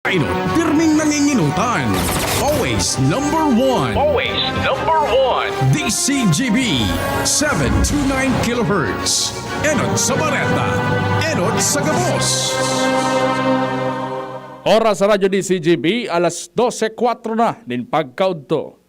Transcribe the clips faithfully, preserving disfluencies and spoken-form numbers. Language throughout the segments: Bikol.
Enot, pirming nanginginutan. Always number one. Always number one. D C G B, seven two nine kilohertz. Enot sa Bareta. Enot sa Gabos. Oras sa Radyo D C G B, alas dose kwatro na nin pagkaudto.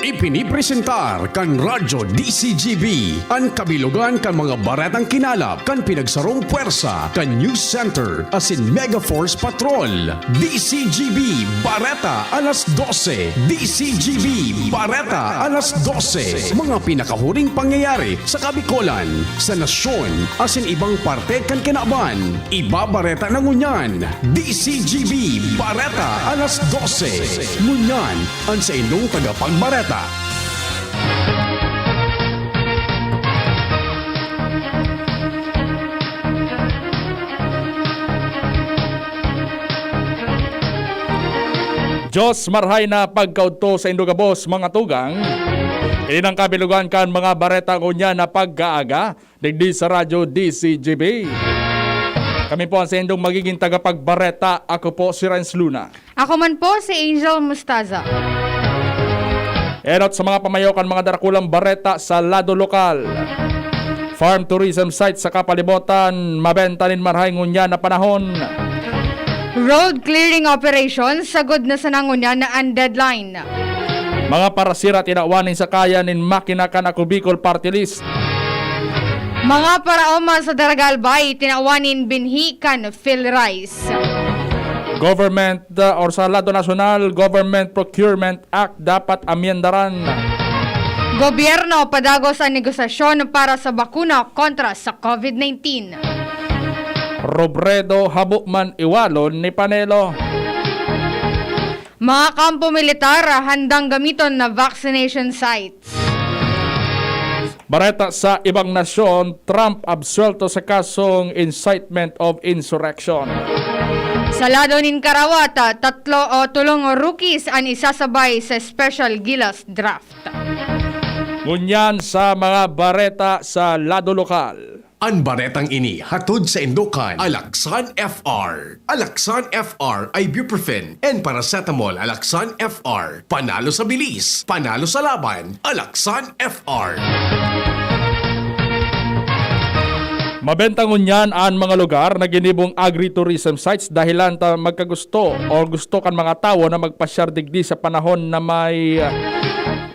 Ipinipresentar kan Radyo D C G B an kabilogan kan mga baretang kinalap kan pinagsarong pwersa kan News Center asin Mega Force Patrol. D C G B Bareta alas dose. D C G B Bareta alas dose. Mga pinakahuring pangyayari sa Kabikolan, sa nasyon, asin ibang parte kan kinaban. Ibabareta na ngunyan, D C G B Bareta alas dose. Ngunyan, an saindong tagapagbareta. Diyos marhay na pagkaudto saindo gabos, mga tugang. Ini nang kabilogan kan mga bareta ngunyan na pag-aaga, digdi sa Radyo D C G B. Kami po ang saindong magiging tagapagbareta. Ako po si Renz Luna. Ako man po si Angel Mustaza. Enot sa mga pamayo kan mga darakulang bareta sa lado lokal. Farm tourism site sa kapalibotan, mabenta nin marhay ngunyan na panahon. Road clearing operation, sagod na sana ngunyan na an deadline. Mga parasira tinawan nin sakayan nin makina kan Ako Bicol Party List. Mga paraoma sa Daraga Albay, tinawan nin binhi kan PhilRise. Government, uh, or sa lado nasyonal, Government Procurement Act dapat amyendaran. Gobyerno padagos an negosasyon para sa bakuna kontra sa COVID nineteen. Robredo, habo man iwalon ni Panelo. Mga kampo militar, handang gamiton na vaccination sites. Bareta sa ibang nasyon, Trump absuelto sa kasong incitement of insurrection. Sa lado nin karawat, tatlo o tulong rookies an isasabay sa special Gilas draft. Ngunyan sa mga bareta sa lado lokal. An baretang ini hatod saindo kan Alaxan F R. Alaxan F R, ibuprofen and paracetamol. Alaxan F R, panalo sa bilis, panalo sa laban. Alaxan F R. Mabenta ngunyan an mga lugar na ginibong agritourism sites dahelan ta magkagusto o gusto kan mga tawo na magpasyar digdi sa panahon na may, ah,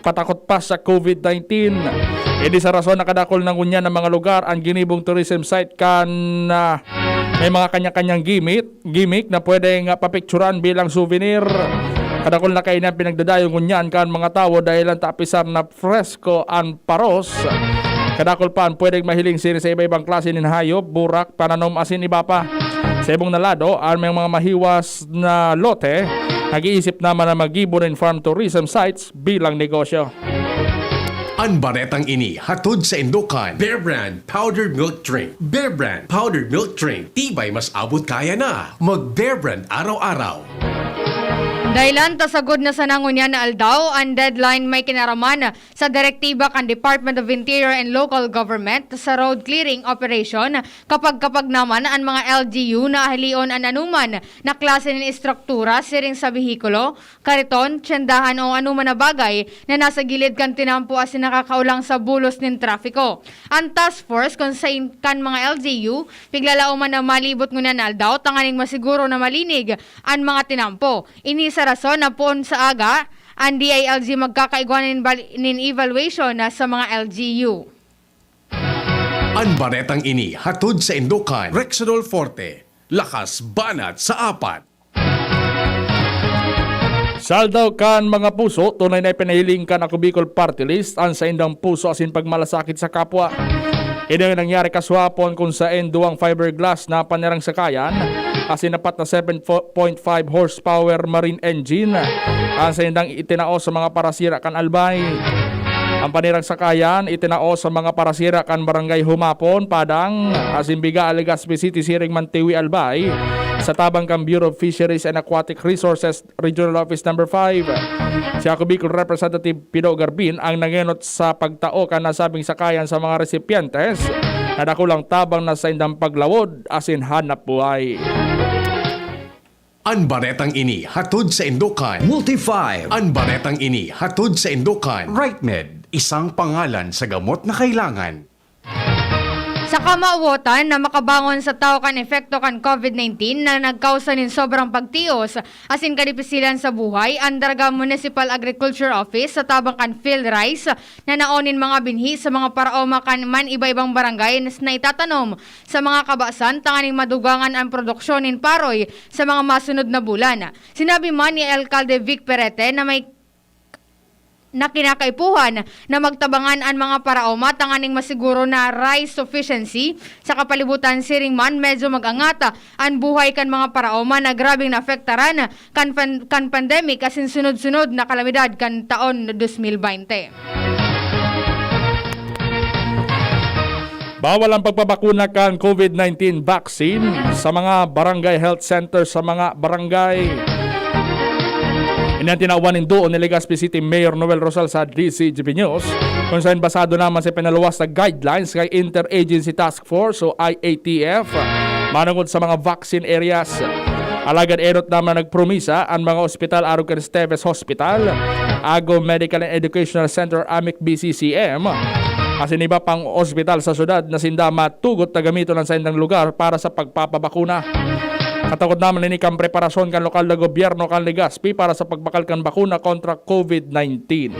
patakot pa sa COVID nineteen. Ini sa rason na kadakol na ngunyan na mga lugar an ginibong tourism site kan, ah, may mga kanya-kanyang gimmick, gimmick na pwedeng, ah, papicturan bilang souvenir. Kadakol na kaini an pinagdadayo ngunyan kan mga tawo dahelan ta apisar na presko an paros. Kadakol pa an pwedeng mahiling siring sa iba-ibang klase nin hayop, burak, pananom asin iba pa. Sa ibong na lado, an may mga mahiwas na lote, nag-iisip naman na maggibo nin farm tourism sites bilang negosyo. An baretang ini hatod saindo kan Bear Brand Powdered Milk Drink. Bear Brand Powdered Milk Drink, tibay mas abot kaya na. Mag Bear Brand araw-araw. Dahelan ta sagod na sana ngunyan na aldaw, an deadline may kinaraman sa direktiba kan Department of Interior and Local Government sa road clearing operation kapag, kapag naman an mga L G U na ahilion an anuman na klase nin estruktura siring sa behikulo, kariton, tyendahan o anuman na bagay na nasa gilid kan tinampo asin nakakaulang sa bulos nin trapiko. An task force kun sain kan mga L G U piglalaoman na malibot ngunyan na aldaw tanganing masiguro na malinig an mga tinampo. Ini sa rason na poon sa aga, an D I L G magkakaigwa nin bal-, nin evaluation na sa mga L G U. An baretang ini hatod saindo kan Rexidol Forte, lakas banat sa apat. Sa aldaw kan mga puso, tunay na ipinahiling kan Ako Bicol Party List an saindang puso asin pagmalasakit sa kapwa. Ini ang nangyari kasuhapon kun saen duwang fiberglass na panirang sakayan asin apat na seven point five horsepower marine engine ang saindang itinao sa mga parasira kan Albay. Ang panirang sakayan itinao sa mga parasira kan Barangay Humapon, Padang, asin Biga, Legazpi City, siring man Tiwi, Albay, sa tabang kan Bureau of Fisheries and Aquatic Resources Regional Office Number Five. Si Ako Bicol Representative Pido Garbin ang nangenot sa pagtao kan nasabing sakayan sa mga resipientes na dakulang tabang na saindang paglawod asin hanap buhay. An baretang ini hatod sa Indokan. Multi five. An baretang ini hatod sa Indokan. Rightmed, isang pangalan sa gamot na kailangan. Sa kamawotan na makabangon sa tawo kan epekto kan COVID nineteen na nagkausa nin sobrang pagtios asin kadipisilan sa buhay, an Daraga Municipal Agriculture Office sa tabang kan Field Rice na naon nin mga binhi sa mga paraoma kan man iba-ibang barangay na itatanom sa mga kabasan tanganing madugangan an produksyon nin paroy sa mga masunod na bulan. Sinabi man ni Alkalde Vic Perete na may na kinakaipuhan na magtabangan an mga paraoma tanganing masiguro na rice sufficiency sa kapalibutan, siring man medyo mag-angat an buhay kan mga paraoma na grabeng naapektaran kan pan-, kan pandemic asin sunod-sunod na kalamidad kan taon dos mil baynte. Bawal ang pagpabakuna kan COVID nineteen vaccine sa mga barangay health center sa mga barangay. Ini ang tinawan nin duon ni Legazpi City Mayor Noel Rosal sa D C G B News, kung saan basado naman sa pinaluwas na guidelines kay Interagency Task Force o I A T F manungod sa mga vaccine areas. Alagad enot naman nagpromisa an mga ospital arog kan Esteves Hospital, Ago Medical and Educational Center, AMEC B C C M, asin iba pang ospital sa syudad na sinda matugot na gamiton an saindang lugar para sa pagpapabakuna. Katakod naman ini kan preparasyon kan lokal na gobyerno kan Legazpi para sa pagbakal kan bakuna kontra COVID nineteen.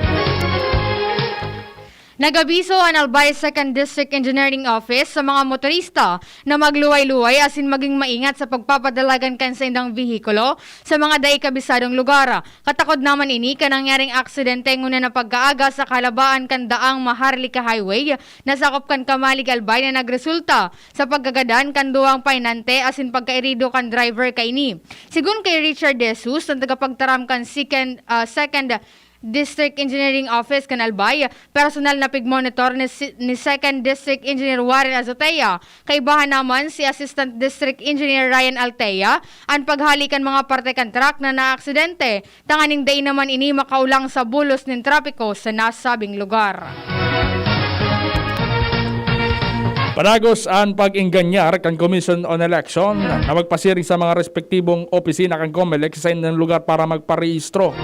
Nag-abiso an Albay Second District Engineering Office sa mga motorista na magluway-luway asin maging maingat sa pagpapadalagan kan saindang vehikulo sa mga dai kabisadong lugar. Katakod naman ini kan nangyaring aksidente ngunyan na pagkaaga sa kahalabaan kan daang Maharlika Highway na sakop kan Camalig, Albay, na nagresulta sa pagkagadan kan duwang pahinante asin pagkairido kan driver kaini. Sigon kay Richard De Jesus, an tagapagtaram kan second, ah, Second District Engineering Office kan Albay, personal na pigmonitor ni si-, ni Second District Engineer Warren Azotea. Kaibahan naman si Assistant District Engineer Ryan Altea an paghali kan mga parte kan truck na naaksidente, tanganing dai naman ini makaulang sa bulos nin trapiko sa nasabing lugar. Padagos an pag-engganyar kan Commission on Election na magpasiring sa mga respektibong opisina kan Comelec sa saindang lugar para magparehistro.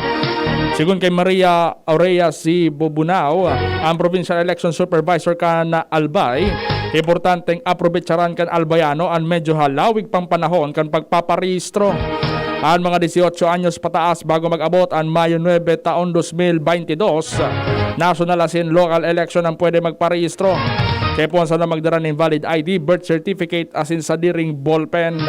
Sigon kay Maria Aurea C. Bobunao, ang Provincial Election Supervisor kan Albay, importanteng aprovecharaan kan Albayano an medyo halawig pang panahon kan pagpaparehistro. An mga dieciocho anyos pataas bago mag-abot an Mayo nuebe taon dos mil baynte dos, national asin local election ang pwede magparehistro. Kaipuhan sana magdara nin valid I D, birth certificate asin sadiring ballpen.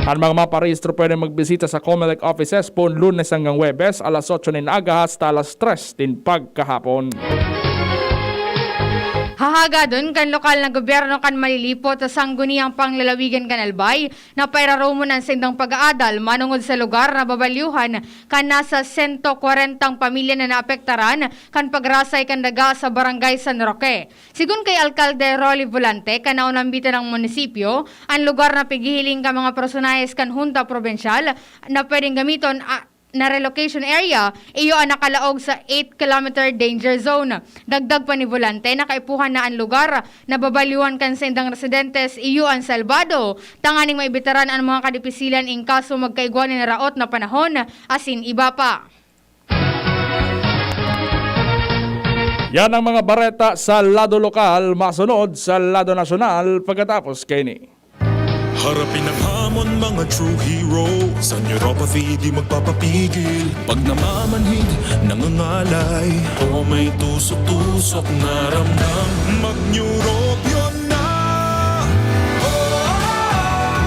An mga maparehistro pwede magbisita sa Comelec offices poon Lunes hanggang Huwebes, alas otso nin aga hasta alas tres nin pagkahapon. Hahagadon kan lokal na gobyerno kan Malilipot sa Sangguniang Panglalawigan kan Albay na pairaromon an saindang pag-aadal manongod sa lugar na babalyuhan kan nasa sento kwarentang pamilya na naapektaran kan pagrasay kan daga sa Barangay San Roque. Sigon kay Alkalde Rolly Volante, kan naunambitan ng munisipyo, an lugar na pighihiling kan mga personahes kan Hunta Probinsyal na pwedeng gamiton, a-, na relocation area, iyo an nakalaog sa eight kilometer danger zone. Dagdag pa ni Volante na kaipuhan na an lugar na babalyuhan kan saindang residentes, iyo an salbado, tanganing maibitaran an mga kadipisilan in kaso magkaigwa nin raot na panahon, asin iba pa. Yan ang mga bareta sa lado lokal, masunod sa lado nasyonal pagkatapos kaini. Harapin ang hamon, mga true heroes. Sa neuropathy, di magpapapigil. Pag namamanhid, nangangalay, o may tusok-tusok na ramdam, mag-Neurobion na. Oh,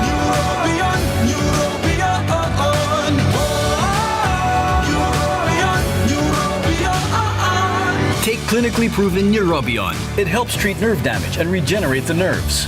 Neurobion, Neurobion. Oh, Neurobion, Neurobion. Take clinically proven Neurobion. It helps treat nerve damage and regenerate the nerves.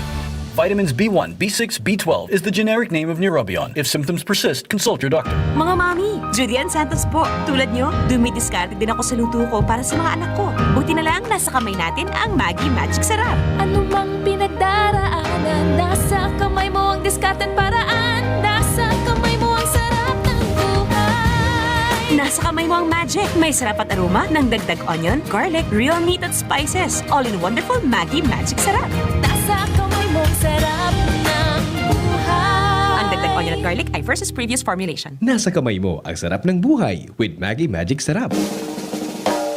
Vitamins B one, B six, B twelve is the generic name of Neurobion. If symptoms persist, consult your doctor. Mga mami, Judy Ann Santos po. Tulad nyo, dumidiskarte din ako sa luto ko para sa mga anak ko. Buti na lang, nasa kamay natin ang Maggi Magic Sarap. Ano mang pinagdaraanan, nasa kamay mo ang diskarte at paraan. Nasa kamay mo ang sarap ng buhay. Nasa kamay mo ang magic. May sarap at aroma ng dagdag onion, garlic, real meat at spices. All in wonderful Maggi Magic Sarap. Nasa kamay mo ang sarap ng buhay. Ang dagdag Onion at garlic ay versus previous formulation. Nasa kamay mo ang sarap ng buhay with Maggi Magic Sarap.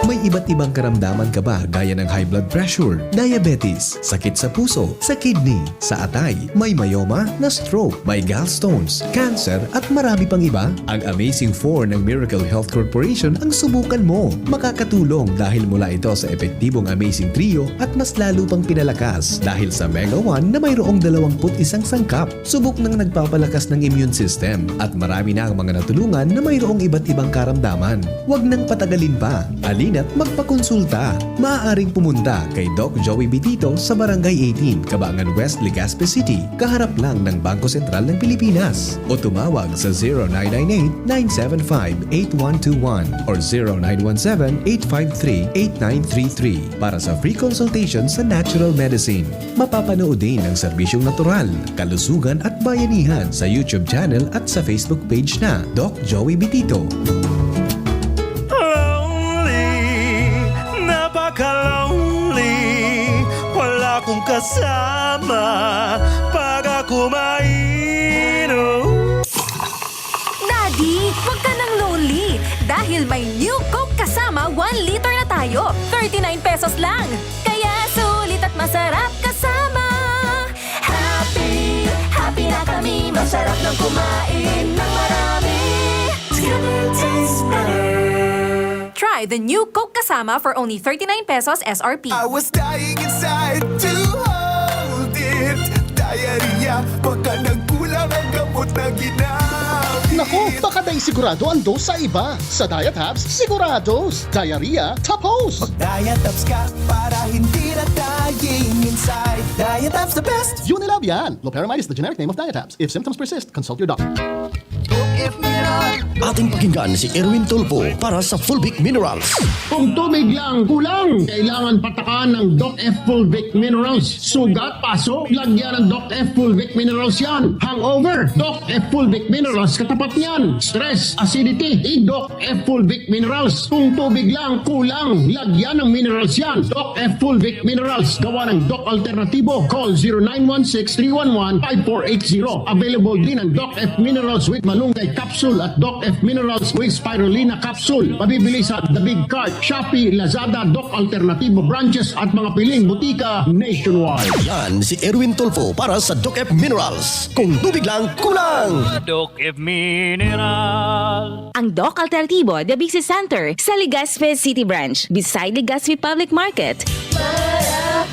May iba't ibang karamdaman ka ba, gaya ng high blood pressure, diabetes, sakit sa puso, sa kidney, sa atay, may myoma, na-stroke, may gallstones, cancer, at marami pang iba? Ang Amazing Four ng Miracle Health Corporation ang subukan mo. Makakatulong dahil mula ito sa epektibong Amazing Trio at mas lalo pang pinalakas dahil sa Mega One na mayroong dalawampu't isang sangkap. Subok ng nagpapalakas ng immune system at marami na ang mga natulungan na mayroong iba't ibang karamdaman. Huwag nang patagalin pa. Halina't magpakonsulta. Maaaring pumunta kay Doc Joey Bitito sa Barangay eighteen, Cabangan West, Legazpi City, kaharap lang ng Bangko Sentral ng Pilipinas. O tumawag sa zero nine nine eight, nine seven five, eight one two one or zero nine one seven, eight five three, eight nine three three para sa free consultation sa natural medicine. Mapapanood din ang serbisyong natural, kalusugan at bayanihan sa YouTube channel at sa Facebook page na Doc Joey Bitito. Lonely, napaka-lonely. Wala akong kasama pag ako mainom. Daddy, wag ka nang lonely dahil may New Coke Kasama one liter na tayo. Thirty-nine pesos lang. Kaya sulit at masarap kasama. Happy, happy na kami. Masarap ng kumain ng marami. Together tastes better. Try the new Coke Kasama for only thirty-nine pesos S R P. I was dying inside to hold it. Diarrhea, baka nagkulang ang gamot na ginamit. Naku, baka dai sigurado ang dose sa iba. Sa Diet Hubs, sigurados. Diarrhea, tapos. Mag-Diet Hubs ka para hindi na dying inside. Diet Hubs the best. Unilab yan. Loperamide is the generic name of Diet Hubs. If symptoms persist, consult your doctor. Doc F Mineral. Ating pakinggan si Erwin Tulfo para sa Fulvic Minerals. Kung tubig lang kulang, kailangan patakan ng Doc F Fulvic Minerals. Sugat, paso, lagyan ng Doc F Fulvic Minerals yan. Hangover, Doc F Fulvic Minerals katapat niyan. Stress, acidity, i-Doc F Fulvic Minerals. Kung tubig lang kulang, lagyan ng minerals yan. Doc F Fulvic Minerals. Gawa ng Doc Alternatibo. Call zero nine one six three one one five four eight zero. Available din ang Doc F Minerals with Malunggay Capsule at Doc F Minerals with Spirulina Capsule. Mabibili sa The Big Cart, Shopee, Lazada, Doc Alternatibo branches at mga piling butika nationwide. Yan si Erwin Tulfo para sa Doc F Minerals. Kung tubig lang kulang. Doc F Mineral. Ang Doc Alternatibo Diabetes Center sa Legazpi City Branch, beside Legazpi Public Market. Marahayon,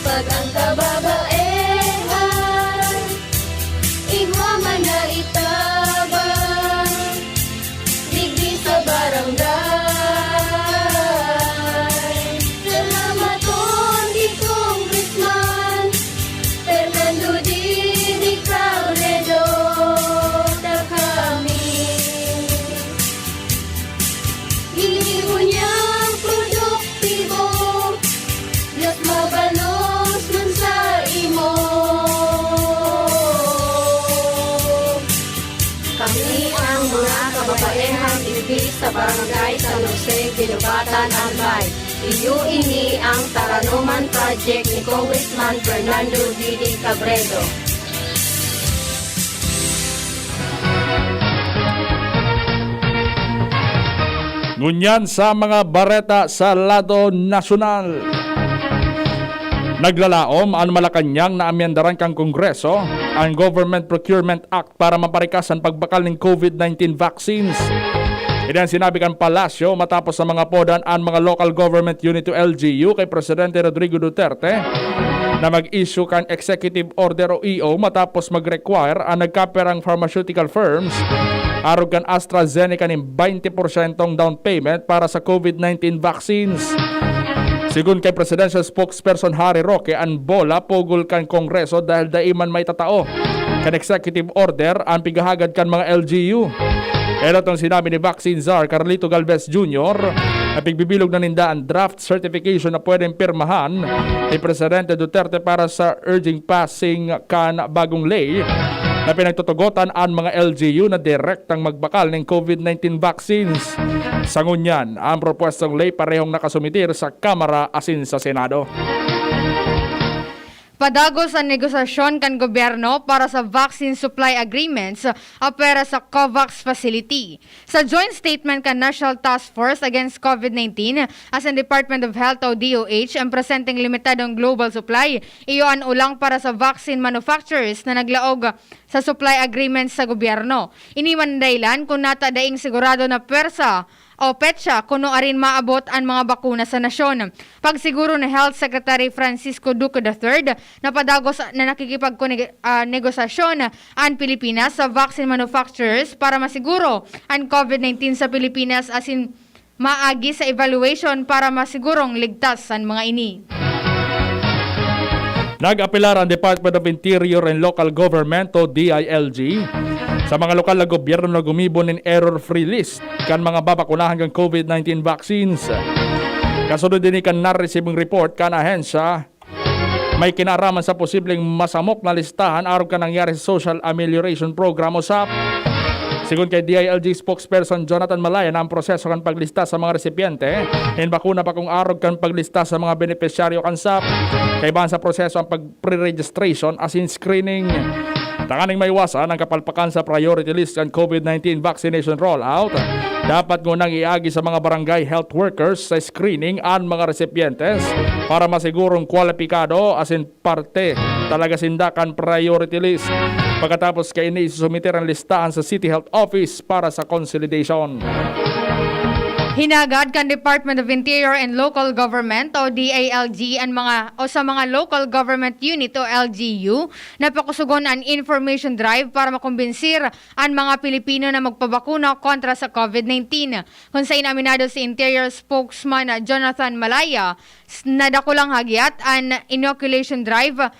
pag ang kababaehan, igwa man na itabang, digdi sa barangay. Salamaton ki Congressman Fernando Didi Cabredo, ta kami ginibo niyang produktibo, mas mabalos man sa imo. Kami ang mga kababaehang digdi sa Barangay San Jose, Guinobatan, Albay. Iyo ini ang Taranoman Project ni Congressman Fernando Didi Cabredo. Ngunyan sa mga bareta sa lado nasyonal. Naglalaom an Malacañang na amyendaran kan Kongreso an Government Procurement Act para maparikas an pagbakal nin COVID nineteen vaccines. Ini an sinabi kan Palasyo matapos sa mga podan an mga Local Government Unit o L G U kay Presidente Rodrigo Duterte na mag-issue kan executive order o E O matapos mag-require an nagkaperang pharmaceutical firms arog kan AstraZeneca nin twenty porsyentong down payment para sa COVID nineteen vaccines. Sigon kay Presidential Spokesperson Harry Roque, an bola pugol kan Kongreso dahil dai man maitatao kan executive order an pighahagad kan mga L G U. Pero itong sinabi ni Vaccine Czar Carlito Galvez Junior na pigbibilog na ninda an draft certification na pwedeng pirmahan ni Presidente Duterte para sa urging passing kan bagong ley na pinagtutugotan an mga L G U na direktang magbakal nin COVID nineteen vaccines. Sa ngunyan, ang propwestong ley parehong nakasumitir sa Kamara asin sa Senado. padagos an negosasyon kan gobyerno para sa vaccine supply agreements apwera sa COVAX facility. Sa joint statement kan National Task Force Against COVID nineteen asin Department of Health o D O H, ang presenteng limitadong global supply iyo an olang para sa vaccine manufacturers na naglaog sa supply agreements sa gobyerno. Ini man dahilan kun nata daing sigurado na pwersa o petsa kuno arin maabot an mga bakuna sa nasyon. Pagsiguro ni Health Secretary Francisco Duque the third na padagos na nakikipag-, ah, negosasyon an Pilipinas sa vaccine manufacturers para masiguro an COVID nineteen sa Pilipinas asin maagi sa evaluation para masigurong ligtas an mga ini. Nag-apelar ang Department of Interior and Local Government o D I L G sa mga lokal na gobyerno na gumibo nin error-free list kan mga babakunahan kan COVID nineteen vaccines. Kasunod ini kan naresibong report kan ahensya, may kinaaraman sa posibleng masamok na listahan arog kan nangyari sa Social Amelioration Program o SAP. Sigon kay D I L G spokesperson Jonathan Malaya na ang proseso kan paglista sa mga resipiente nin bakuna bakong arog kan paglista sa mga benepisyaryo kan SAP. Kaibahan sa proseso ang pag-pre-registration asin screening. Tanganing maiwasan ang kapalpakan sa priority list kan COVID nineteen vaccination rollout, dapat ngunang iagi sa mga barangay health workers sa screening an mga resipientes para masigurong kwalipikado asin parte talaga sinda kan priority list. Pagkatapos kaini, isusumiter ang listahan sa City Health Office para sa consolidation. Hinagad kan Department of Interior and Local Government o D I L G an mga, o sa mga Local Government Unit o L G U na pakusugon an information drive para makombinsir an mga Pilipino na magpabakuna kontra sa COVID nineteen. Kun sain aminado si Interior Spokesman Jonathan Malaya, s-, na dakulang hagyat an inoculation drive,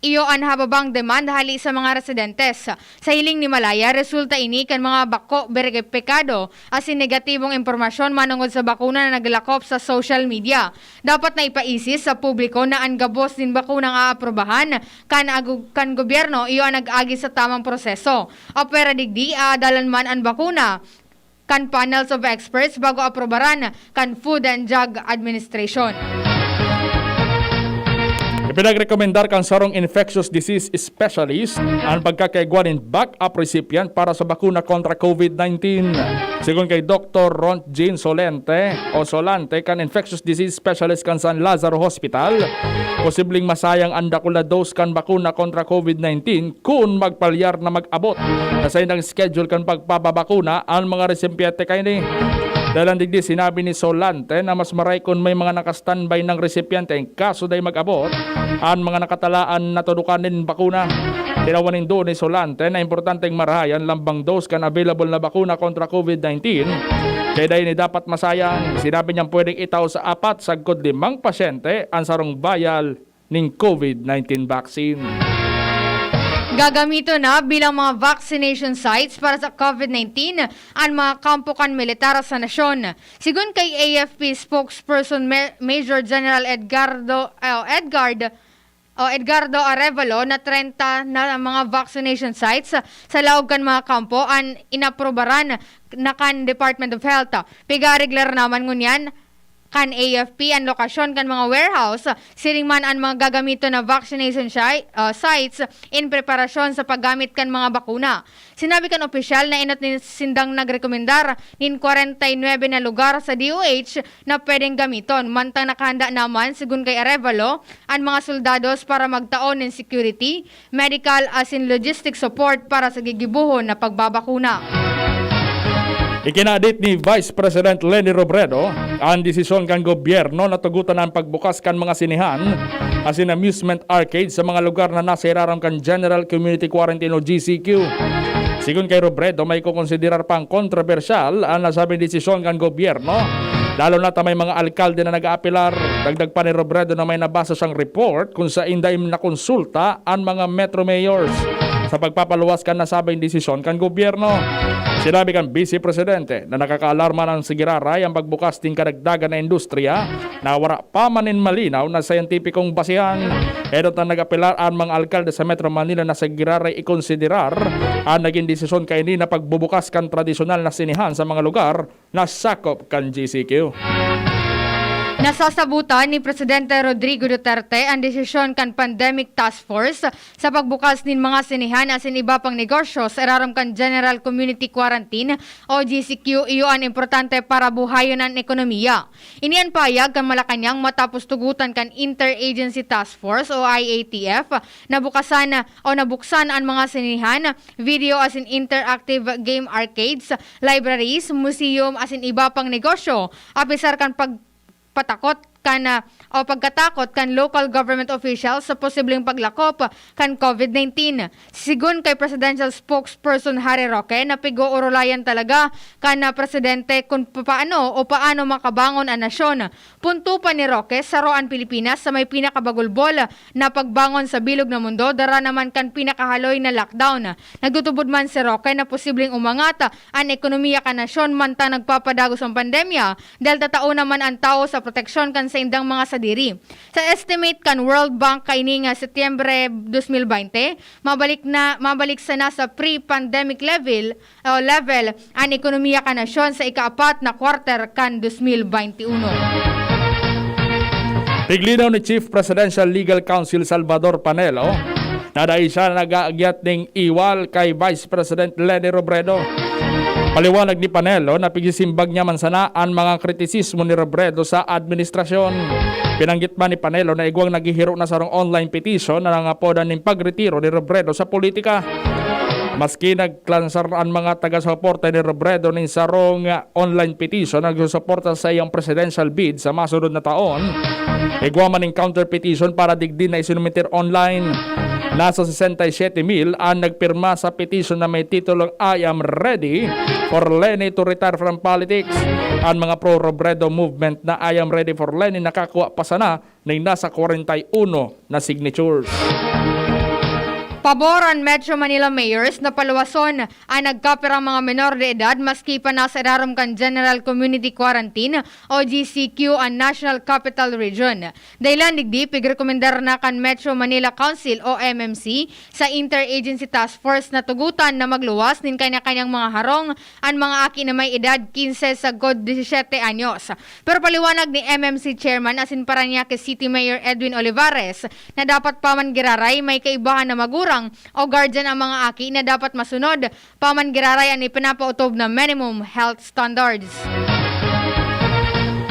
iyo an hababang demand hali sa mga residentes. Sa hiling ni Malaya, resulta ini kan mga bako beripikado asin negatibong impormasyon manongod sa bakuna na naglakop sa social media. Dapat na ipaisis sa publiko na an gabos nin bakunang aaprubahan kan agu-, kan gobyerno iyo an nag-agi sa tamang proseso. Apwera digdi, aadalan man an bakuna kan panels of experts bago aprobaran kan Food and Drug Administration. Ipinagrekomendar kan sarong infectious disease specialist an pagkakaigwa nin backup recipient para sa bakuna kontra COVID nineteen. Sigon kay Doktor Ron Jean Solente o Solante kan infectious disease specialist kan San Lazaro Hospital, posibleng masayang an dakul na dose kan bakuna kontra COVID nineteen kun magpalyar na mag-abot sa saindang schedule kan pagpapabakuna an mga resipiente kaini. Dalan digdi, sinabi ni Solante na mas maray kun may mga naka-standby nang resipiente in kaso dai mag-abot an mga nakatalaan na tudokan nin bakuna. Tinawan nindo ni Solante na importanteng marahay an lambang dose kan available na bakuna kontra COVID nineteen, kaya dai ini dapat masayang. Sinabi niyang pwedeng itao sa apat sagkod limang pasyente an sarong vial nin COVID nineteen vaccine. Gagamiton na bilang mga vaccination sites para sa COVID nineteen an mga kampo kan militar sa nasyon. Sigon kay A F P spokesperson Ma-, Major General Edgardo, o Edgard, o Edgardo Arevalo, na treinta na mga vaccination sites sa laog kan mga kampo an inaprobaran na kan Department of Health. Pigareglar naman ngunyan kan A F P an lokasyon kan mga warehouse, siring man an mga gagamiton na vaccination shi-, ah, sites in preparasyon sa paggamit kan mga bakuna. Sinabi kan opisyal na enot ni sindang nagrekomendar nin kwarenta y nuebe na lugar sa D O H na pwedeng gamiton, mantang nakahanda naman, sigon kay Arevalo, an mga soldados para magtao nin security, medical asin logistic support para sa gigibohon na pagbabakuna. Ikinadit ni Vice President Leni Robredo an desisyon kan gobyerno na tugotan an pagbukas kan mga sinehan asin amusement arcade sa mga lugar na nasa irarom kan General Community Quarantine o G C Q. Sigon kay Robredo, maikokonsiderar pang kontrobersyal an nasabing desisyon kan gobyerno, lalo na ta may mga alkalde na nag-aapelar. Dagdag pa ni Robredo na may nabasa siyang report kung sain dai nakonsulta an mga metro mayors sa pagpapaluwas kan nasabing desisyon kan gobyerno. Sinabi kan Vice Presidente na nakakaalarma na sa giraray an pagbukas nin kadagdagan na industriya na wara pa man nin malinaw na siyentipikong basehan. Enot na nag-apelar an mga alkalde sa Metro Manila na sa giraray ikonsiderar an nagin desisyon kaini na pagbubukas kan tradisyonal na sinehan sa mga lugar na sakop kan G C Q. Nasasabotan ni Presidente Rodrigo Duterte an desisyon kan Pandemic Task Force sa pagbukas nin mga sinehan asin iba pang negosyo sa irarom kan General Community Quarantine o G C Q. Iyo an importante para buhayon an ekonomiya. Ini an pahayag kan Malacañang matapos tugutan kan Interagency Task Force o I A T F na bukasan o nabuksan an mga sinehan, video asin interactive game arcades, libraries, museum asin iba pang negosyo, apisar kan pag patakot kan, ah, o pagkatakot kan local government officials sa posibleng paglakop kan COVID nineteen. Sigon kay Presidential Spokesperson Harry Roque, na pig-oorolayan talaga kan, ah, presidente kun paano o paano makabangon an nasyon. Punto pa ni Roque, saro an Pilipinas sa may pinakabagulbol na pagbangon sa bilog na mundo, dara naman kan pinakahaloy na lockdown. Nagtutubod man si Roque na posibleng umangat an ekonomiya kan nasyon mantang nagpapadagos ang pandemya, dahil tatao naman an tawo sa proteksyon kan saindang mga sadiri. Sa estimate kan World Bank kaini nga Setyembre dos mil baynte, mabalik na, mabalik sana sa pre-pandemic level, o level, an ekonomiya kan nasyon sa ikaapat na quarter kan dos mil baynte uno. Tiglinaw ni Chief Presidential Legal Counsel Salvador Panelo na dai siya nag-aagyat ning iwal kay Vice President Leni Robredo. Paliwanag ni Panelo na pigisimbag niya man sana an mga kritisismo ni Robredo sa administrasyon. Pinanggit man ni Panelo na igwang naghihiro na sarong online petition na nangapodan nin pagretiro ni Robredo sa politika. Maski naglansar an mga taga-suporta ni Robredo nin sarong online petition na nagsusuporta sa iyang presidential bid sa masunod na taon, igwa man nin counter petition para digdi na isinumitir online. Nasa sesenta y siete mil an nagpirma sa petition na may titulong "I am ready for Leni to retire from politics." An mga pro-Robredo movement na "I am ready for Leni" nakakuha pa sana ning nasa kwarenta y uno na signatures. Pabor an Metro Manila mayors na paluwason an nagkapirang mga menor de edad maski pa nasa irarom kan General Community Quarantine o G C Q an National Capital Region. Dahilan digdi, pigrekomendar na kan Metro Manila Council o M M C sa Interagency Task Force na tugutan na magluwas nin kanya-kanyang mga harong an mga aki na may edad quince sagkod disisiyete anyos. Pero paliwanag ni M M C Chairman asin Parañaque City Mayor Edwin Olivares na dapat pa man giraray may kaibahan na magurang o guardian ang mga aki na dapat masunod pa man giraray an ipinapaotob na minimum health standards.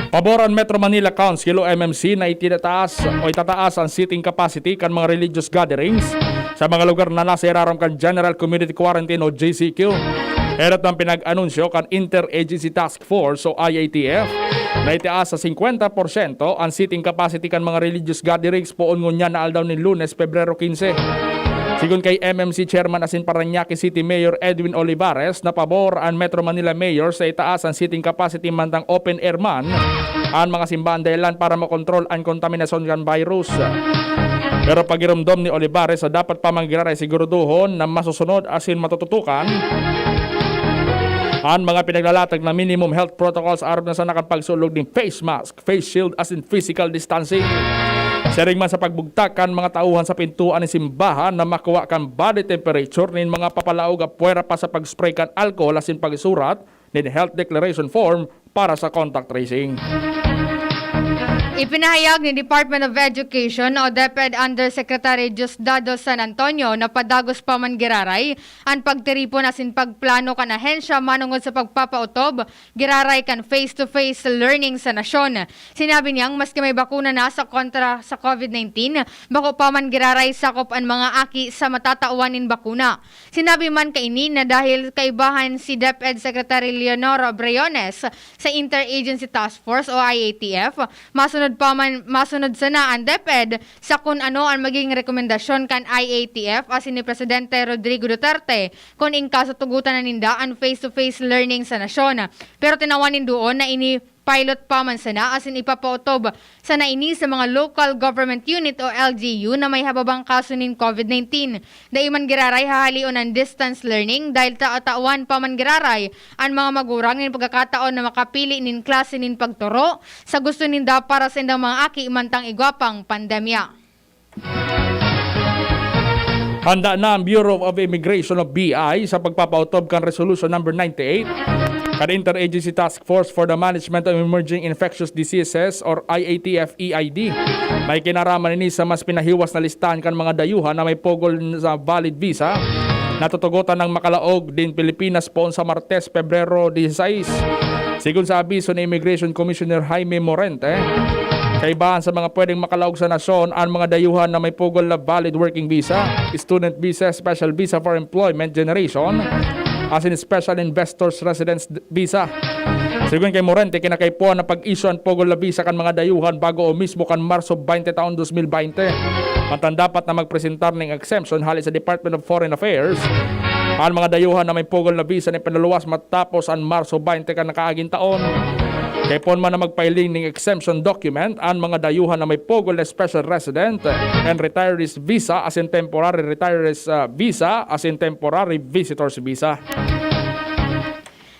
Pabor an Metro Manila Council o M M C na itinataas o itataas an seating capacity kan mga religious gatherings sa mga lugar na nasa irarom kan General Community Quarantine o G C Q. Enot man pinag-anunsyo kan Interagency Task Force o I A T F na itaas sa singkwenta porsyento an seating capacity kan mga religious gatherings poon ngunyan na aldaw nin Lunes, Pebrero quince. Sigon kay M M C Chairman asin Parañaque City Mayor Edwin Olivares na pabor an Metro Manila Mayor sa itaas an seating capacity mantang open air man an mga simbahan dahilan para makontrol an kontaminasyon kan virus. Pero pagiromdom ni Olivares na dapat pa man giraray siguraduhon na masusunod asin matututukan an mga pinaglalatag na minimum health protocols arog na sana kan pagsulog nin face mask, face shield asin physical distancing. Siring man sa pagbugtak kan mga tauhan sa pintuan nin simbahan na makuha kan body temperature nin mga papalaog apwera pa sa pag-spray kan alcohol asin pagsurat nin health declaration form para sa contact tracing. Ipinahayag ni Department of Education o DepEd Undersecretary Diosdado San Antonio na padagos pa man giraray an pagtiripon asin pagplano kan ahensya manongod sa pagpapaotob giraray kan face-to-face learning sa nasyon. Sinabi niyang maski may bakuna na sa kontra sa COVID nineteen, bako pa man giraray sakop an mga aki sa matatawan nin bakuna. Sinabi man kaini na dahil kaibahan si DepEd Secretary Leonor Briones sa Interagency Task Force o I A T F, masunod pa man, masunod sana an DepEd sa kun ano an magiging rekomendasyon kan I A T F asin ni Presidente Rodrigo Duterte kun in kaso tugutan na ninda an face-to-face learning sa nasyon. Pero tinawan nin duon na ini pilot pa man sana asin ipapaotob sana ini sa mga local government unit o L G U na may hababang kaso nin COVID nineteen. Dai man giraray hahalion an distance learning dahil ta-, tawan pa man giraray an mga magurang nin pagkakataon na makapili nin klase nin pagtoro sa gusto ninda para sa indang mga aki mantang igwa pang pandemya. Handa na ang Bureau of Immigration o B I sa pagpapaotob kan Resolution Number ninety-eight Kan Interagency Task Force for the Management of Emerging Infectious Diseases or I A T F E I D, may kinaraman ini sa mas pinahiwas na listahan kan mga dayuhan na may pugol sa valid visa na tutugotan ng makalaog din Pilipinas poon sa Martes, Pebrero dieciséis. Sigon sa abiso ni Immigration Commissioner Jaime Morente, kaibahan sa mga pwedeng makalaog sa nasyon an mga dayuhan na may pugol na valid working visa, student visa, special visa for employment generation, asin special investors residence visa. Sigon kay Morente, kinakaipuhan na pag-issue an pugol na visa kan mga dayuhan bago o mismo kan Marso twenty taon twenty twenty. Mantang dapat na magpresentar ning exemption hali sa Department of Foreign Affairs an mga dayuhan na may pugol na visa na ipinaluwas matapos an Marso twenty kan nakaaging taon. Kaipuhan man na magpailing ning exemption document an mga dayuhan na may pugol na special resident and retirees visa asin temporary retirees, ah, visa asin temporary visitors visa.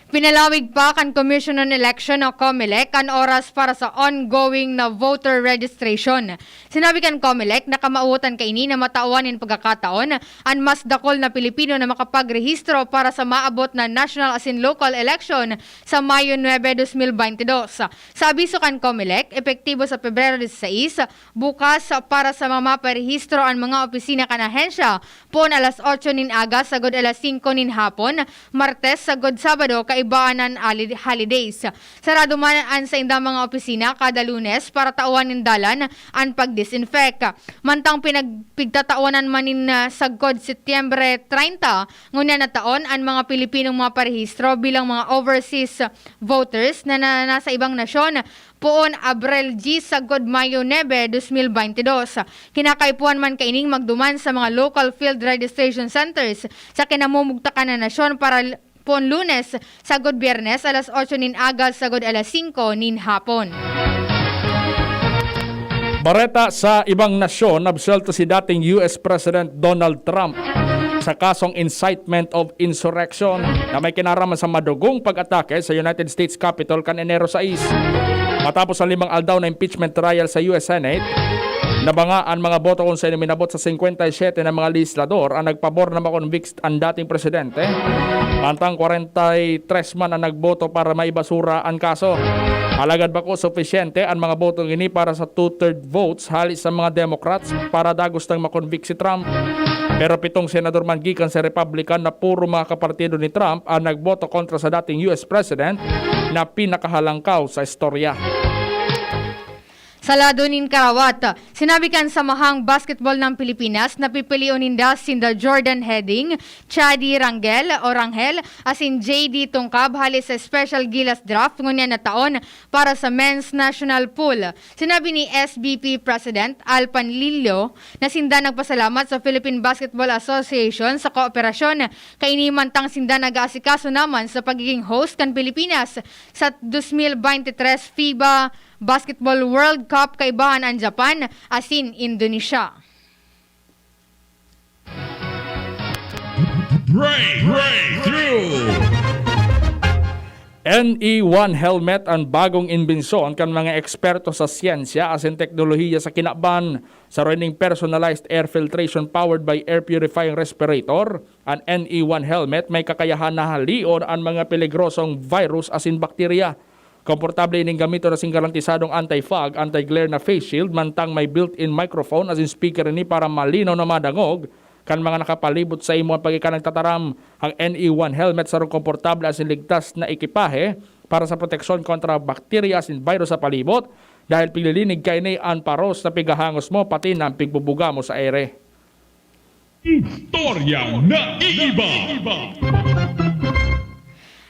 Pinalawig pa kan Commission on Election o COMELEC an oras para sa ongoing na voter registration. Sinabi kan COMELEC na kamawotan kaini na matawan nin pagkakataon an mas dakul na Pilipino na makapagrehistro para sa maabot na national asin local election sa Mayo nuebe, dos mil baynte dos. Sa abiso kan COMELEC, epektibo sa Pebrero dieciséis, bukas para sa mga maparehistro an mga opisina kan ahensya poon alas otso nin aga sagod alas singko nin hapon, Martes sagod Sabado kaiba an ali-, holidays. Sarado man an saindang mga opisina kada Lunes para tawan nin dalan an pag-disinfect. Mantang pinag-, pigtatawanan man nin, ah, sagkod Setyembre treinta, ngunyan na taon, an mga Pilipinong maparehistro bilang mga overseas voters na, na nasa ibang nasyon, poon Abril diyes sagkod Mayo nuebe, dos mil baynte dos. Kinakaipuhan man kaining magduman sa mga local field registration centers sa kinamumugtakan na nasyon para l-, poon Lunes sagkod Biyernes alas otso nin aga sagod alas singko nin hapon. Bareta sa ibang nasyon, absuelto si dating U S President Donald Trump sa kasong incitement of insurrection na may kinaraman sa madugong pag-atake sa United States Capitol kan Enero sais. Matapos ang limang aldaw na impeachment trial sa U S Senate, nabanga an mga boto kung sa minabot sa singkwenta y siyete na mga legislador ang nagpabor na makonvict an dating presidente, mantang kwarenta y tres man ang nagboto para maibasura an kaso. Alagad bako supisyente an mga botong ini para sa two-third votes hali sa mga Democrats para dagos nang makonvict si Trump. Pero pitong senador man gikan sa Republican na puro mga kapartido ni Trump ang nagboto kontra sa dating U S President na pinakahalangkaw sa istorya. Sa lado nin karawat, sinabi kan Samahang Basketball ng Pilipinas na pipilion ninda sinda Jordan Heading, Chadi Rangel o Rangel, asin J D Tungkab hali sa special Gilas draft ngunyan na taon para sa men's national pool. Sinabi ni S B P President Al Panlilio na sinda nagpasalamat sa Philippine Basketball Association sa kooperasyon kaini mantang sinda nag-aasikaso naman sa pagiging host kan Pilipinas sa dos mil baynte tres FIBA Basketball World Cup kaibahan an Japan asin Indonesia. Break, breakthrough. N E one helmet an bagong imbensyon kan mga eksperto sa siyensya asin teknolohiya sa kinaban. Saro ining personalized air filtration powered by air purifying respirator. An N E one helmet may kakayahan na halion an mga peligrosong virus asin bakterya. Komportable ining gamiton asin garantisadong anti-fog, anti-glare na face shield, mantang may built-in microphone asin speaker ini para malinaw na madangog kan mga nakapalibot sa imo an pagika nagtataram. Ang N E one helmet sarong komportable asin ligtas na ekipahe para sa proteksyon kontra bakterya asin virus sa palibot, dahil piglilinig kaini an paros na pigahangos mo pati na an pigbubuga mo sa ere. Istoryang naiiba.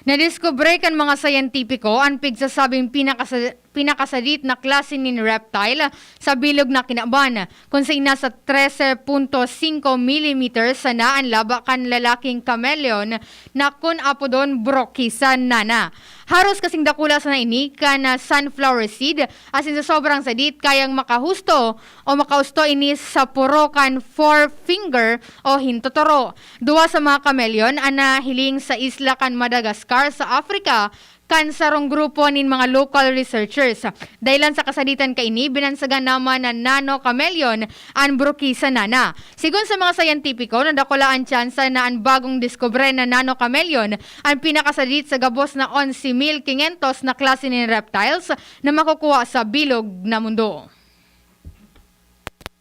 Nadiskubre kan mga sayentipiko an pigsasabing pinakasa-, pinakasadit na klase nin reptile sa bilog na kinaban, kun sain nasa trese punto singko millimeters sana an laba kan lalaking chameleon na kun apodon Brokisa nana. Haros kasing dakula sana ini kan, ah, sunflower seed, asin sa sobrang sadit, kayang makahusto o makausto ini sa poro kan forefinger o hintotoro. Duwa sa mga chameleon an nahiling sa isla kan Madagascar sa Africa, kan sarong grupo nin mga local researchers. Dahilan sa kasaditan kaini, binansagan naman na nano chameleon an Brucea nana. Sigon sa mga sayentipiko, nadakula an tsansa na an bagong diskubre na nano chameleon an pinakasadit sa gabos na onse mil quinientos na klase nin reptiles na makukuha sa bilog na mundo.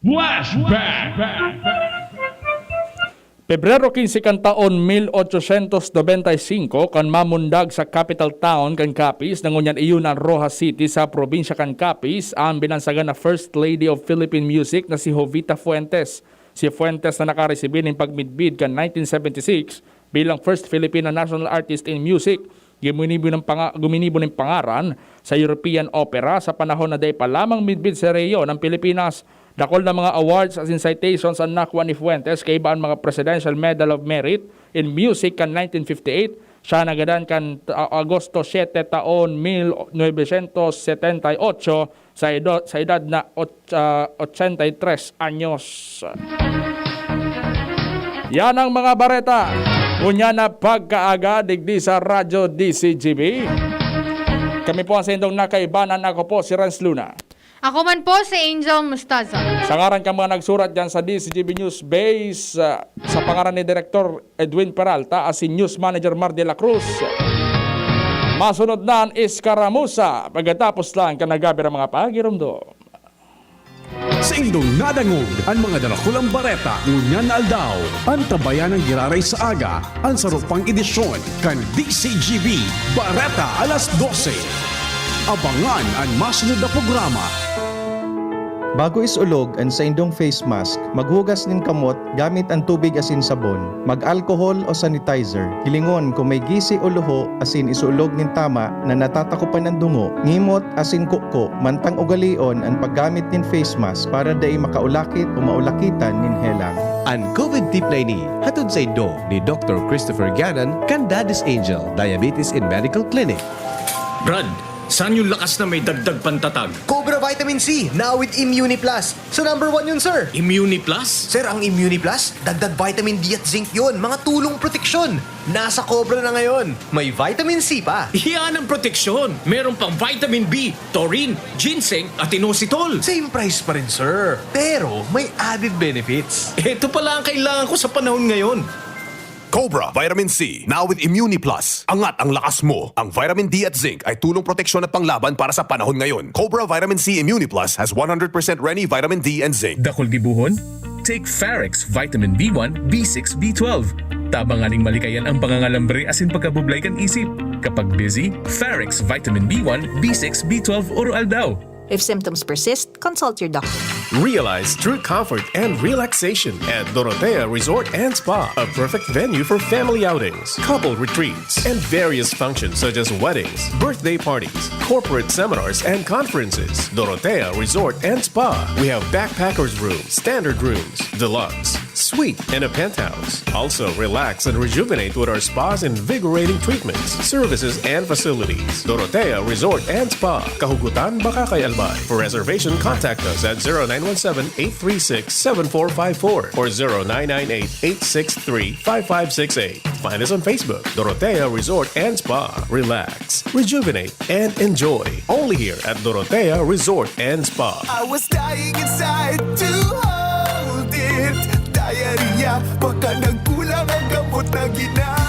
Flashback! Pebrero quince kan taon mil ochocientos nobenta y cinco, kan mamundag sa capital town kan Capiz, na ngunyan iyo na an Roxas City sa probinsya kan Capiz, ang binansagan na First Lady of Philippine Music na si Jovita Fuentes. Si Fuentes na nakaresibi nin pagmidbid kan nineteen seventy-six bilang First Filipino National Artist in Music, guminibo ng panga- guminibo ng pangaran sa European opera sa panahon na dai pa lamang midbid sa rehiyon ang Pilipinas. Dakul na mga awards asin citations an nakua ni Fuentes, kaiba an mga Presidential Medal of Merit in Music kan nineteen fifty-eight, siya nagadan kan ta- Agosto siete taon mil novecientos setenta y ocho sa, edo- sa edad na ot- ah, ochenta y tres anyos. Yan ang mga bareta. Unya na pagkaaga digdi sa Radyo D C G B. Kami po ang saindong nakaibanan. Ako po si Renz Luna. Ako man po si Angel Mustaza. Sa ngaran kan mga nagsurat dyan sa D C G B News Base, ah, sa pangaran ni Direktor Edwin Peralta asin News Manager Mar de la Cruz, masunod na an Eskaramusa pagkatapos lang kan nagabirang mga pagirumdom. Saindong nadangog an mga darakulang bareta ngunyan na aldaw. Antabayanan giraray sa aga an saro pang edisyon kan D C G B Bareta alas dose. Abangan an masunod na programa. Bago isulog an saindong face mask, maghugas nin kamot gamit an tubig asin sabon. Mag-alcohol o sanitizer. Hilingon kung may gisi o luho asin isuulog nin tama na natatakopan an dungo, ngimot asin kuko, mantang ugalion an paggamit nin face mask para dai makaulakit o maulakitan nin helang. An COVID tip na ini, hatod saindo ni Doktor Christopher Gannon kan Daddy's Angel Diabetes and Medical Clinic. Brad, saan yung lakas na may dagdag pantatag? Cobra Vitamin C, now with Immuni Plus. So number one yun, sir. Immuni Plus? Sir, ang Immuni Plus, dagdag vitamin D at zinc yun, mga tulong proteksyon. Nasa Cobra na ngayon. May vitamin C pa. Yan ang proteksyon. Meron pang vitamin B, taurine, ginseng, at inositol. Same price pa rin, sir. Pero may added benefits. Ito pala ang kailangan ko sa panahon ngayon. Cobra Vitamin C, now with Immuni Plus. Angat ang lakas mo. Ang vitamin D at zinc ay tulong proteksyon at panglaban para sa panahon ngayon. Cobra Vitamin C Immuni Plus has one hundred percent Reni vitamin D and zinc. Dakul gibohon? Take Farex Vitamin B one, B six, B twelve. Tabang nganing malikayan ang pangangalambre asin pagkabublay kan isip. Kapag busy, Farex Vitamin B one, B six, B twelve oro-aldaw. If symptoms persist, consult your doctor. Realize true comfort and relaxation at Dorotea Resort and Spa, a perfect venue for family outings, couple retreats, and various functions such as weddings, birthday parties, corporate seminars, and conferences. Dorotea Resort and Spa. We have backpackers room, standard rooms, deluxe, suite, and a penthouse. Also, relax and rejuvenate with our spa's invigorating treatments, services, and facilities. Dorotea Resort and Spa, Kahugutan, Bacacay, Albay. For reservation, contact us at zero nine one seven, eight three six, seven four five four or zero nine nine eight, eight six three, five five six eight. Find us on Facebook, Dorotea Resort and Spa. Relax, rejuvenate, and enjoy. Only here at Dorotea Resort and Spa. I was dying inside to hold it. Diarrhea, baka nagkulang ang gamot na ginamit.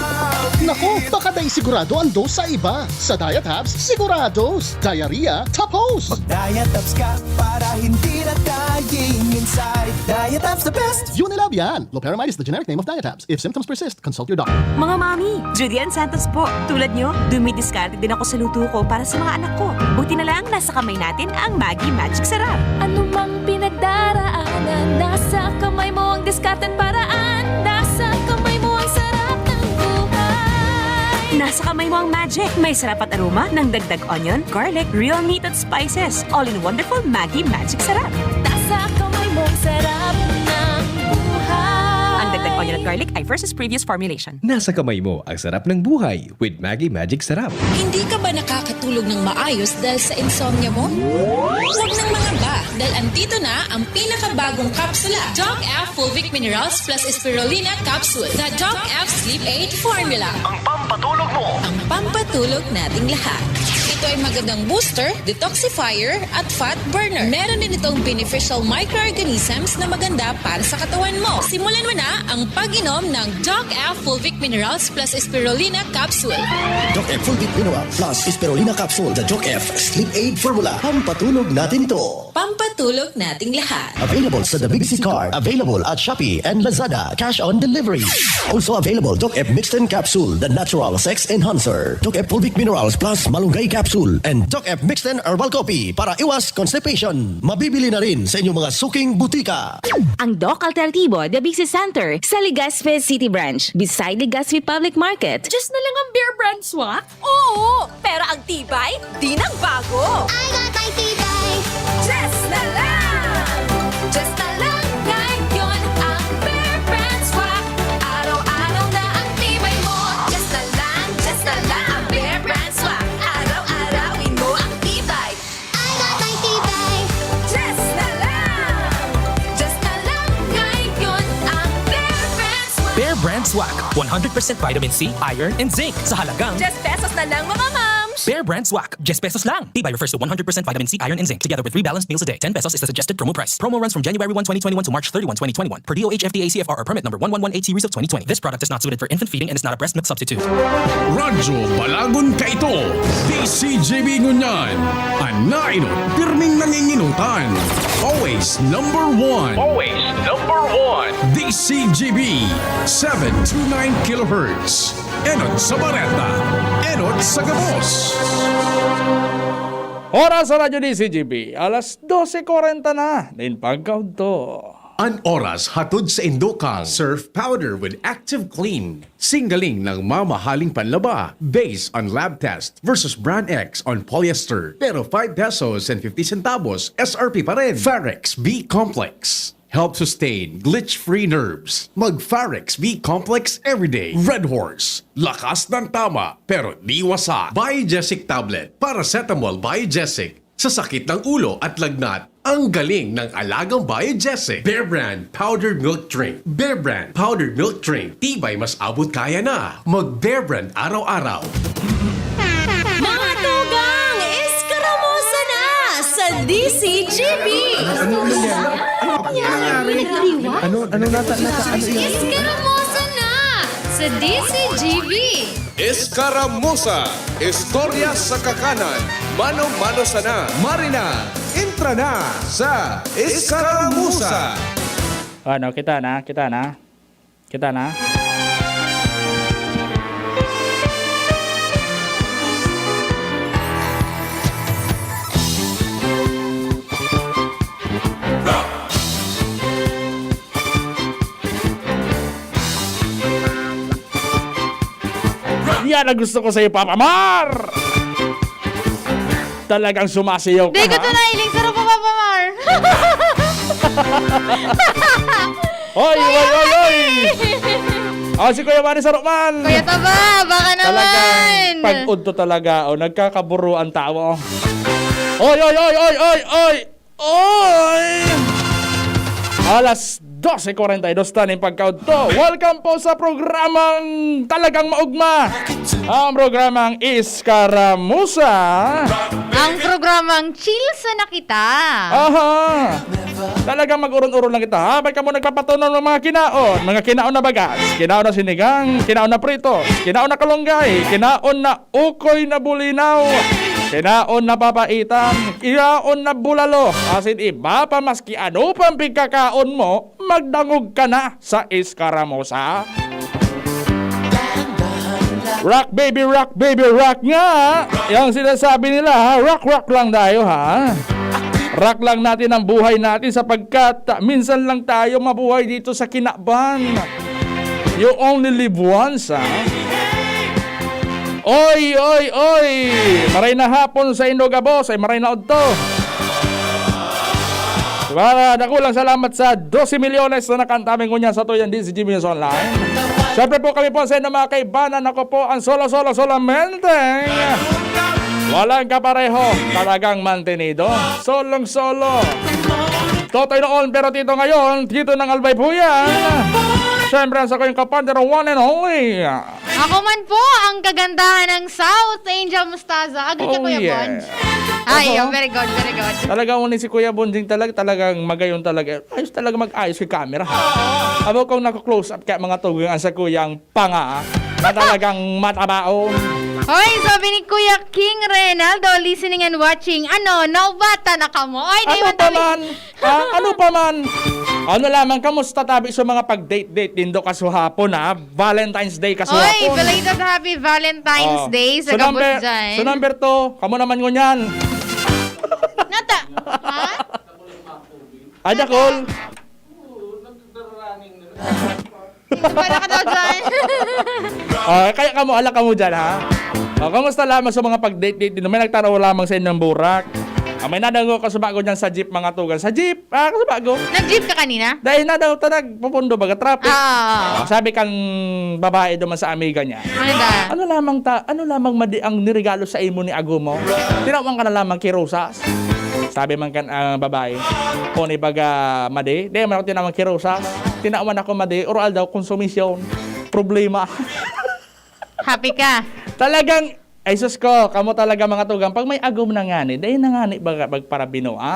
Naku, baka dai sigurado ang dose sa iba. Sa Diatabs, sigurados. Diarrhea, tapos! Mag-Diatabs ka para hindi na dying inside. Diatabs the best! Unilab yan! Loperamide is the generic name of Diatabs. If symptoms persist, consult your doctor. Mga mami, Judy Ann Santos po. Tulad nyo, dumidiskarte din ako sa luto ko para sa mga anak ko. Buti na lang, nasa kamay natin ang Maggi Magic Sarap. Anumang pinagdaraanan, nasa kamay mo ang diskarte at paraan. Nasa kamay mo ang sarap ng buhay. Nasa kamay mo ang magic. May sarap at aroma ng dagdag onion, garlic, real meat at spices. All in wonderful Maggi Magic Sarap. Nasa kamay mo ang sarap ng buhay. Ang dagdag Peanut garlic ay versus previous formulation. Nasa kamay mo ang sarap ng buhay with Maggi Magic Sarap. Hindi ka ba nakakatulog ng maayos dahil sa insomnia mo? Huwag nang mangamba, dahil andito na ang pinakabagong kapsula, Doc F Fulvic Minerals plus Spirulina Capsule na Doc F Sleep Aid Formula. Ang pampatulog mo. Ang pampatulog nating lahat. Ito ay magandang booster, detoxifier, at fat burner. Meron din itong beneficial microorganisms na maganda para sa katawan mo. Simulan mo na ang pag-inom ng Doc F Fulvic Minerals plus Spirulina Capsule. Doc F Fulvic Mineral plus Spirulina Capsule, the Doc F Sleep Aid Formula. Pampatulog natin to. Pampatulog nating lahat. Available sa The B B C Card. Available at Shopee and Lazada. Cash on delivery. Also available, Doc F Mixten Capsule, the natural sex enhancer. Doc F Fulvic Minerals Plus Malunggay Capsule, and Doc F Mixten Herbal Coffee para iwas constipation. Mabibili na rin sa inyong mga suking butika. Ang Doc Alternativo, The B C Center, sa Legazpi City Branch, beside Legazpi Public Market. Just na lang ang Bear Brand Swak? Oo, pero ang tibay, di nagbago. I got my tibay. Just na lang. Just na lang ngayon ang Bear Brand Swak. Araw-araw na ang tibay mo. Just na lang, just na lang ang Bear Brand Swak. Araw-arawin mo ang tibay. I got my tibay. Just na lang. Just na lang ngayon ang Bear Brand Swak. Bear Brand Swak. One hundred percent vitamin C, iron, and zinc. Sa halagang Just pesos na lang, mga mams! Bear Brand Swak. Just pesos lang. Tibay refers to one hundred percent vitamin C, iron, and zinc, together with three balanced meals a day. Ten pesos is the suggested promo price. Promo runs from January one, twenty twenty-one to March thirty-one, twenty twenty-one, per D O H F D A C F R or permit number one one one eight series of twenty twenty. This product is not suited for infant feeding and is not a breast milk substitute. Radyo Balagon Kaito, D C G B ngunyan. An nainot, pirming nanginginutan. Always number one. Always number one. D C G B, seven two nine kilohertz. Enot sa bareta, enot sa gabos. Oras sa Radyo D C G B, alas dose kwarenta na, nin pagkaudto. An oras hatod saindo kan Surf Powder with Active Clean. Singgaling ng mamahaling panlaba, based on lab test, versus Brand X on polyester. Pero five pesos and fifty centavos S R P pa rin. Farex B Complex. Help sustain glitch-free nerves. Mag Farex B Complex everyday. Red Horse. Lakas ng tama, pero di wasa. Biogesic tablet. Paracetamol Biogesic. Sa sakit ng ulo at lagnat, ang galing ng alagang Biogesic. Bear Brand Powdered Milk Drink. Bear Brand Powdered Milk Drink. Tibay mas abot kaya na. Mag Bear Brand araw-araw. Mga tugang, eskaramusa na sa D C G B! Ano, ano nangyari? Ano, ano nata, nata, ano yun? Eskaramusa na sa D C G B! Eskaramusa, istorya sa kakanan, mano-mano sana. Marina, entra na sa Eskaramusa! Ano, kita na, kita na. Kita na. Yan ang gusto ko sa'yo, Papa Mar! Talagang sumasayaw ka, Di ko ha? to nailing, sarap po, Papa Mar. Oy, Kuya oy, oy, oy! Manny! Oh, si Kuya Manny Sarokman! Kuya Taba, baka Talagang naman! pag-udto talaga, oh, nagkakaburo ang tao. Oy, oy, oy, oy, oy, oy! Oy! Alas dose kwarenta y dos na nin pagkaudto. Welcome po sa programang talagang maugma. Ang programang Eskaramusa. Ang programang chill sana kita. Aha. Talagang mag-uron-uron lang kita, ha? Ba't ka mo nagpapatunaw ng mga kinaon? Mga kinaon na bagas, kinaon na sinigang, kinaon na prito, kinaon na kalunggay, kinaon na ukoy na bulinaw, kinaon na papaitan, kinaon na bulalo. As in, iba pa, maski ano pang pigkakaon mo, magdangog ka na sa Eskaramusa. Rock, baby, rock, baby, rock nga! Yang sinasabi nila, ha? Rock, rock lang tayo, ha? Rock lang natin ang buhay natin sapagkat, ah, minsan lang tayo mabuhay dito sa kinaban. You only live once, ha? Oy, oy, oy! Maray na hapon sa indo gabos, ay maray na udto. Para dakulang salamat sa dose milyones na nakantabi ngunyan sa tuyang D Z G News Online. Siyempre po kami po sa inyo mga kaibanan, ako po ang solo-solo solamente. Walang kapareho, talagang mantenido. Solong-solo. Totoy noon, pero Tito ngayon, Tito ng Albay po yan. Siyempre, ang sa ko yung kapatid, one and only. Ako man po ang kagandahan ng South, Angel Mostaza. Agad ka, Oh, Kuya yeah. Bonj. Ay, Oho. oh, very good, very good. Talaga, unin si Kuya Bonjing talaga, talagang magayon talaga. Ayos talaga mag-ayos kay camera, ha? Abo kung nako-close up kaya mga tugang ang sa Kuyang Panga, na talagang matabaon. Hoy, sabi ni Kuya King Reynaldo, listening and watching. Ano, naubatan na kamo? Oy, di Ano man pa tabi- man? Ah, ano pa man? Ano lamang, kamusta tabi sa mga pag-date-date nindo kasuhapon, ha? Valentine's Day Oy, kasuhapon. belated happy Valentine's Oh. Day sa So, gabos number, dyan. so, number two, kamo naman ngunyan. Nata, ha? Ada, call. Wala ka daw dyan. Oh, kaya kamo, ala kamo dyan, ha? Oh, kamusta lamang sa mga pag-date-date nindo? May nagtanaw lamang sa inyong burak? Ah, may nadangog ko sa bago dyan sa jeep, mga tugang. Sa jeep? Ah, sa bago? Nag-jeep ka kanina? Dahil nadangog ta nagpupundo baga traffic. Ah. Oh, sabi kan babae duman sa amiga niya, Ano da? "Ano lamang ta, ano lamang madi ang niregalo sa imo ni ago mo? Tinawan ka na lamang ki rosas?" Sabi man kan, ah, babae, "Kung ibaga madi, di man ako tinawan ki rosas. Tinawan ako madi, oro aldaw, konsumisyon. Problema." Happy ka? Talagang, ay sus ko, kamo talaga mga tugang, pag may agom na ngani, dai na ngani baga magparabinoa.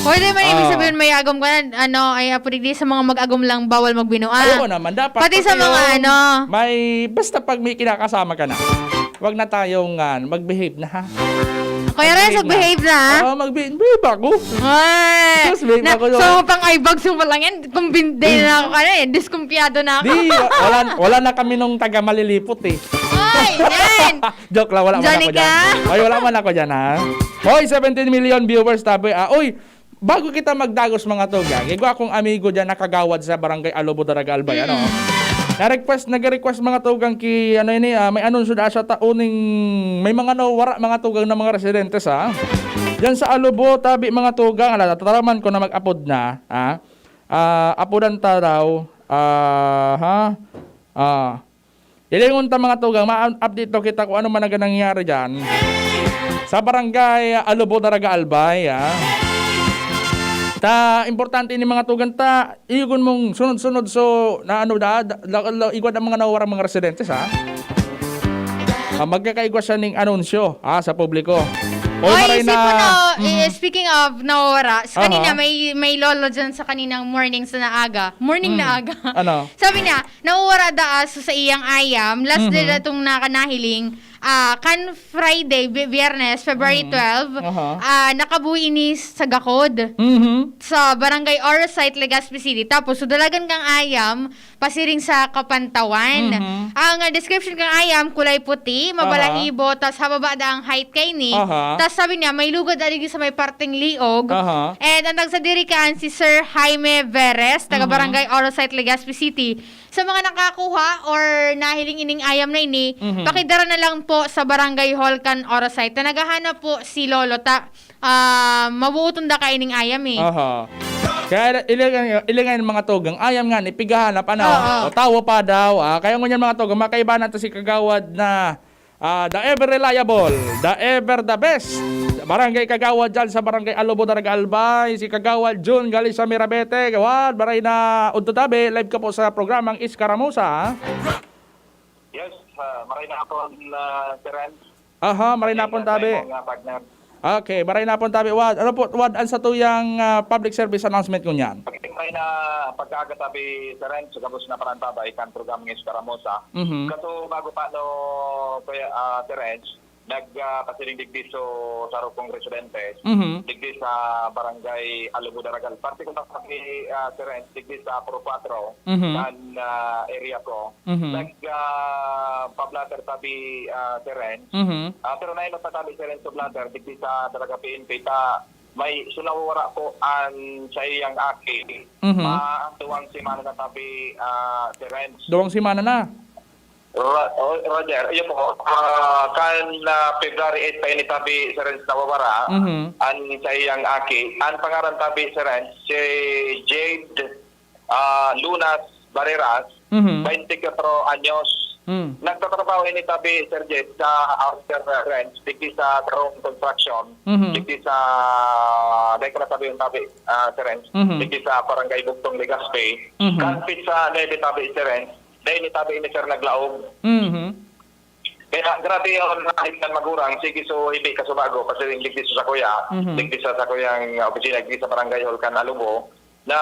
Hoy, di man ibig Ah. sabihin may agom ka na, ano, ay, apo, digdi sa mga mag-agom lang, bawal magbinoa. Ayaw naman, dapat Pati sa pati mga yung ano. may, basta pag may kinakasama ka na, wag na tayong, ah, mag-behave na, ha? Kuya Renz, Mag-behave na. mag-behave na, ha? Oo, mag-be-, behave ako. Ay. Sus, behave Na, ako, so, no? pang eye bags mo pa lang yan, kumbin-, di na ako, ano eh, diskumpiyado na ako. Di, wa-, wala, wala na kami nung taga Malilipot eh. Ay, yan! Joke lang, wala man Johnny ako dyan. ka? Ay, wala man ako dyan, ha? Hoy, seventeen million viewers, tabi. Ah, uy, bago kita magdagos, mga tugang, igwa akong amigo dyan na kagawad sa Barangay Alubo, Daraga, Albay, ano? Mm. Na-request, nag-request, mga tugang, ki, ano ini, ah, may anunsyo da siya, ta-, uning, may mga nawara, mga tugang, na mga residentes, ha? Diyan sa Alubo, tabi, mga tugang, ala, tataraman ko na mag-apod na, ha? Ah, apodan ta daw, ah, ha? Ah, Hilingon ta, mga tugang, ma-update daw kita kung ano man ang nangyayari diyan sa Barangay Alubo, Daraga, Albay, ah. Ta, importante ini, mga tugang, ta, iyogon mong sunod-sunod, so, na ano, da, da, da, da, igwa ang mga nawawarang mga residentes, ha? Ah, magkakaigwa siya ning anunsyo, ah, sa publiko. Oy, Oy, maray isip na, mo, no, eh, mm. speaking of nawawara, sa kanina Aha. may, may lolo dyan sa kaninang morning sa naaga. Morning Mm. na aga. Ano? Sabi niya, Nawawara daa sa saiyang ayam, last Mhm. na datong nakanahiling, ah, kan Friday, Bi-, Biyernes, February Mhm. twelve, Aha. ah, nakabuhi ini sa Gakod, Mhm. sa Barangay Orosite, Legazpi City. Tapos, so, dalagan kang ayam, pasiring sa Kapantawan. Mhm. Ang, ah, description kang ayam, kulay puti, Aha. mabalahibo, tas hababa da ang height kaini. Aha. Tas sabi niya, may lugod na digdi sa may parteng liog. Aha. And ang nagsadiri kaan si Sir Jaime Veres, taga Mhm. Barangay Orosite, Legazpi City. Sa mga nakakuha or nahiling ining ayam na ini, Mhm. pakidara na lang po sa Barangay Hall kan Orosite. Ta naghahanap po si Lolo ta, ah, mabuoton da kaining ayam eh. Aha. Kaya ilingan, ilingan yung mga tugang, ayam nga ni, pighahanap, ano? Oo. O, tawo pa daw, ah. Kaya ngunyan, mga tugang, makaiba na to si Kagawad na Ah, the ever reliable, the ever the best. Barangay Kagawad dyan sa Barangay Alubo, Daraga, Albay, si Kagawad Jun Galicia Mirabete. Gawad, maray na udto tabi, live ka po sa programang Iskaramusa, ha? Yes, ah, maray na hapon, ah, Sir Renz. Aha, maray na Maray hapon na tabi. tayo, mga partner. Okay, maray na hapon tabi, Wad. Ano po, Wad, ang satuyang, ah, public service announcement ngunyan? Pagkatapos na pagkaaga tabi, Sir Renz, sa gabos na parantabay kan programang Iskaramusa. Mhm. Kaso bago pa, no, Kuya, ah, Sir Renz, nag, ah, pasiring digdi so sarong kong residentes, Mhm. digdi sa Barangay Alubo, Daraga, Albay. Partikular sa, ah, Sir Renz, digdi sa Purok Cuatro, Mhm. kan, ah, area ko. Mhm. Nag, ah, pa-blotter tabi, ah, Sir Renz. Mhm. Ah, pero nainot na tabi, Sir Renz, sa blotter, digdi sa Daraga P N P, ta may, so, nawawara po an saiyang aki. Mhm. Ma, duwang semana na tabi, ah, Sir Renz. Duwang semana na? Ra-, oh, Roger, iyo po, ah, kan, ah, February eight pa ini tabi, Sir Renz, nawawara, Mhm. an saiyang aki. An pangaran tabi, Sir Renz, si Jade, ah, Lunas Barreras, Mhm. twenty-four anyos. Mm. Nagtatrabaho ini tabi, Sir Jade, sa, ah, Sir Renz, digdi sa Tarong Construction, Mhm. digdi sa, dahil ko na sabi yung tabi, ah, Sir Renz, Mhm. digdi sa Barangay Bugtong, Legazpi. Mhm. Kan petsa nuebe tabi, Sir Renz, dahil ni tabi ini, Sir, naglaog. Mhm. Kaya grabe yun, nahit kan magurang, sige, so, hindi ka subago, kasi yung digdi sa sakuya, Mhm. digdi sa sakuyang opisina, digdi sa barangay hall kan Alubo, na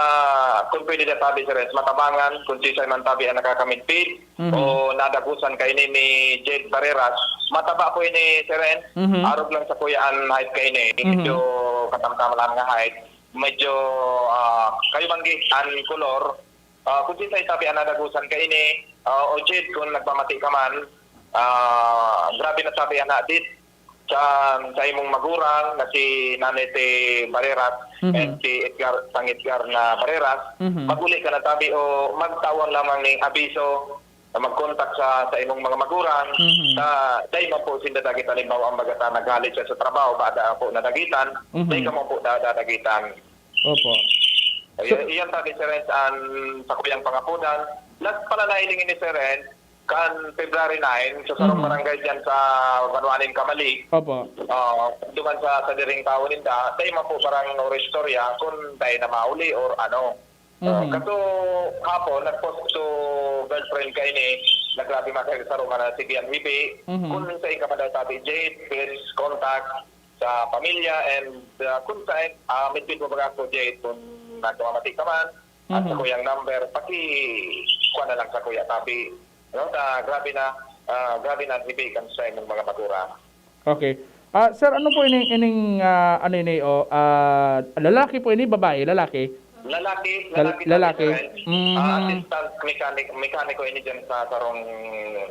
kung pwede na tabi, Sir Renz, matabangan, kung sisay man tabi ang nakakamidpid, Mhm. o nadagusan kaini ni Jade Barreras, mataba po ini, Sir Renz, Mhm. arog lang sakuya an height kaini, Mhm. medyo katamtaman lang nga height, medyo, ah, kayo manggi, an kolor, Ah, kung sisay tabi an nadagusan kaini, ah, o Jade, kung nagpamati ka man, ah, grabe na tabi an hadit sa, sa imong magurang na si Nanay Te Barreras Mhm. and si Edgar, Sang Edgar na Barreras, Mhm. mag-uli ka na tabi o magtawan lamang ning abiso na mag-contact sa, sa imong mga magurang, Mhm. sa, dai man po sinda dagit, halimbawa, ang baga ta naghali siya sa trabaho, bada po nadagitan, Mhm. dai ka man po dadadagitan. Opo. Ayun, So iyan ta, Sir Renz, an sakuyang pangapodan. Last pala na hiling ini, Sir Renz, kan February nine, sa sarong Mhm. barangay diyan sa Banwa nin Camalig. Opo. Ah, duman sa, sa diring tawo ninda, dai man po barang no istorya kung dai na mauli or ano. Ah, Mhm. kato hapon, nag-post so girlfriend kaini, na grabe man sa sarong na si Bian Hibi. Mhm. Kung sa ika man daw tabi, Jade, please contact sa pamilya and, ah, kung saan, ah, midbid mo baga ako, Jade, kung nagkamamati ka man, at sa Mhm. kuyang number, paki-, kuha na lang sa kuya, tabi. Ano, ta, grabe na, ah, grabe na ang hibi kan sa imong mga magura. Okay. Ah, sir, ano po ining, ining, ah, ano ini, oh, ah, lalaki po ini, babae, lalaki? Lalaki, Lal-, lalaki, lalaki. Sir. Mhm. Ah, assistant mechanic, mekaniko ini dyan sa sarong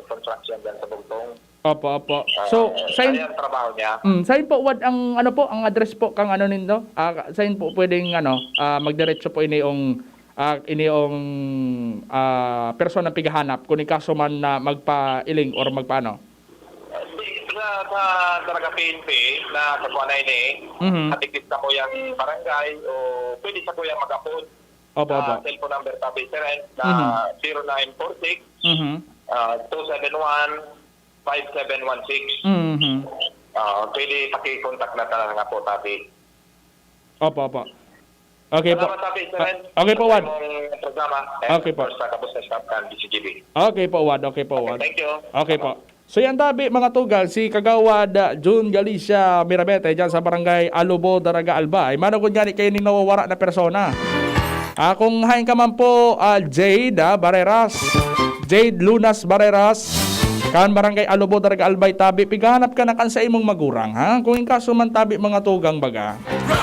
construction dyan sa Bugtong. Opo, opo. Ah, So, sain, ayan trabaho niya. Mm, sain po, what ang, ano po, ang address po kang ano nindo? Ah, sain po pwedeng, ano, ah, magdiretso po ini yung, ah, ini yung, ah, persona pigahanap kung ikaso man na magpailing or magpaano? Di, sa, sa talaga P N P na sa kuha na ini, Mhm. hatikit sa kuyang barangay o pwede sa kuyang mag-apod. Opo, Ah, opo. cellphone number tabi, Sir Renz, na Mhm. zero nine four six, Mhm. ah, two seven one, five seven one six. Mhm. Ah, pwede paki-contact na talaga po, tabi. Opo, opo. Okay po. Salamat, tabi, Sir Ah, Renz, okay po, sa Wad. imong programa. And Okay po. of course, sa kabos na staff ng D C G B. Okay po, Wad. Okay po, Okay, Wad. thank you. Okay po. So yan tabi, mga tugang, si Kagawad, ah, Jun Galicia Mirabete, dyan sa barangay Alubo, Daraga, Albay. Manugod nga ni kayo ning nawawara na persona. Ah, kung hain ka man po, ah, Jade, ah, Barreras. Jade Lunas Barreras. Kan barangay Alubo, Daraga, Albay, tabi. Pigahanap ka na kan sa imong magurang, ha? Kung in kaso man tabi, mga tugang, baga.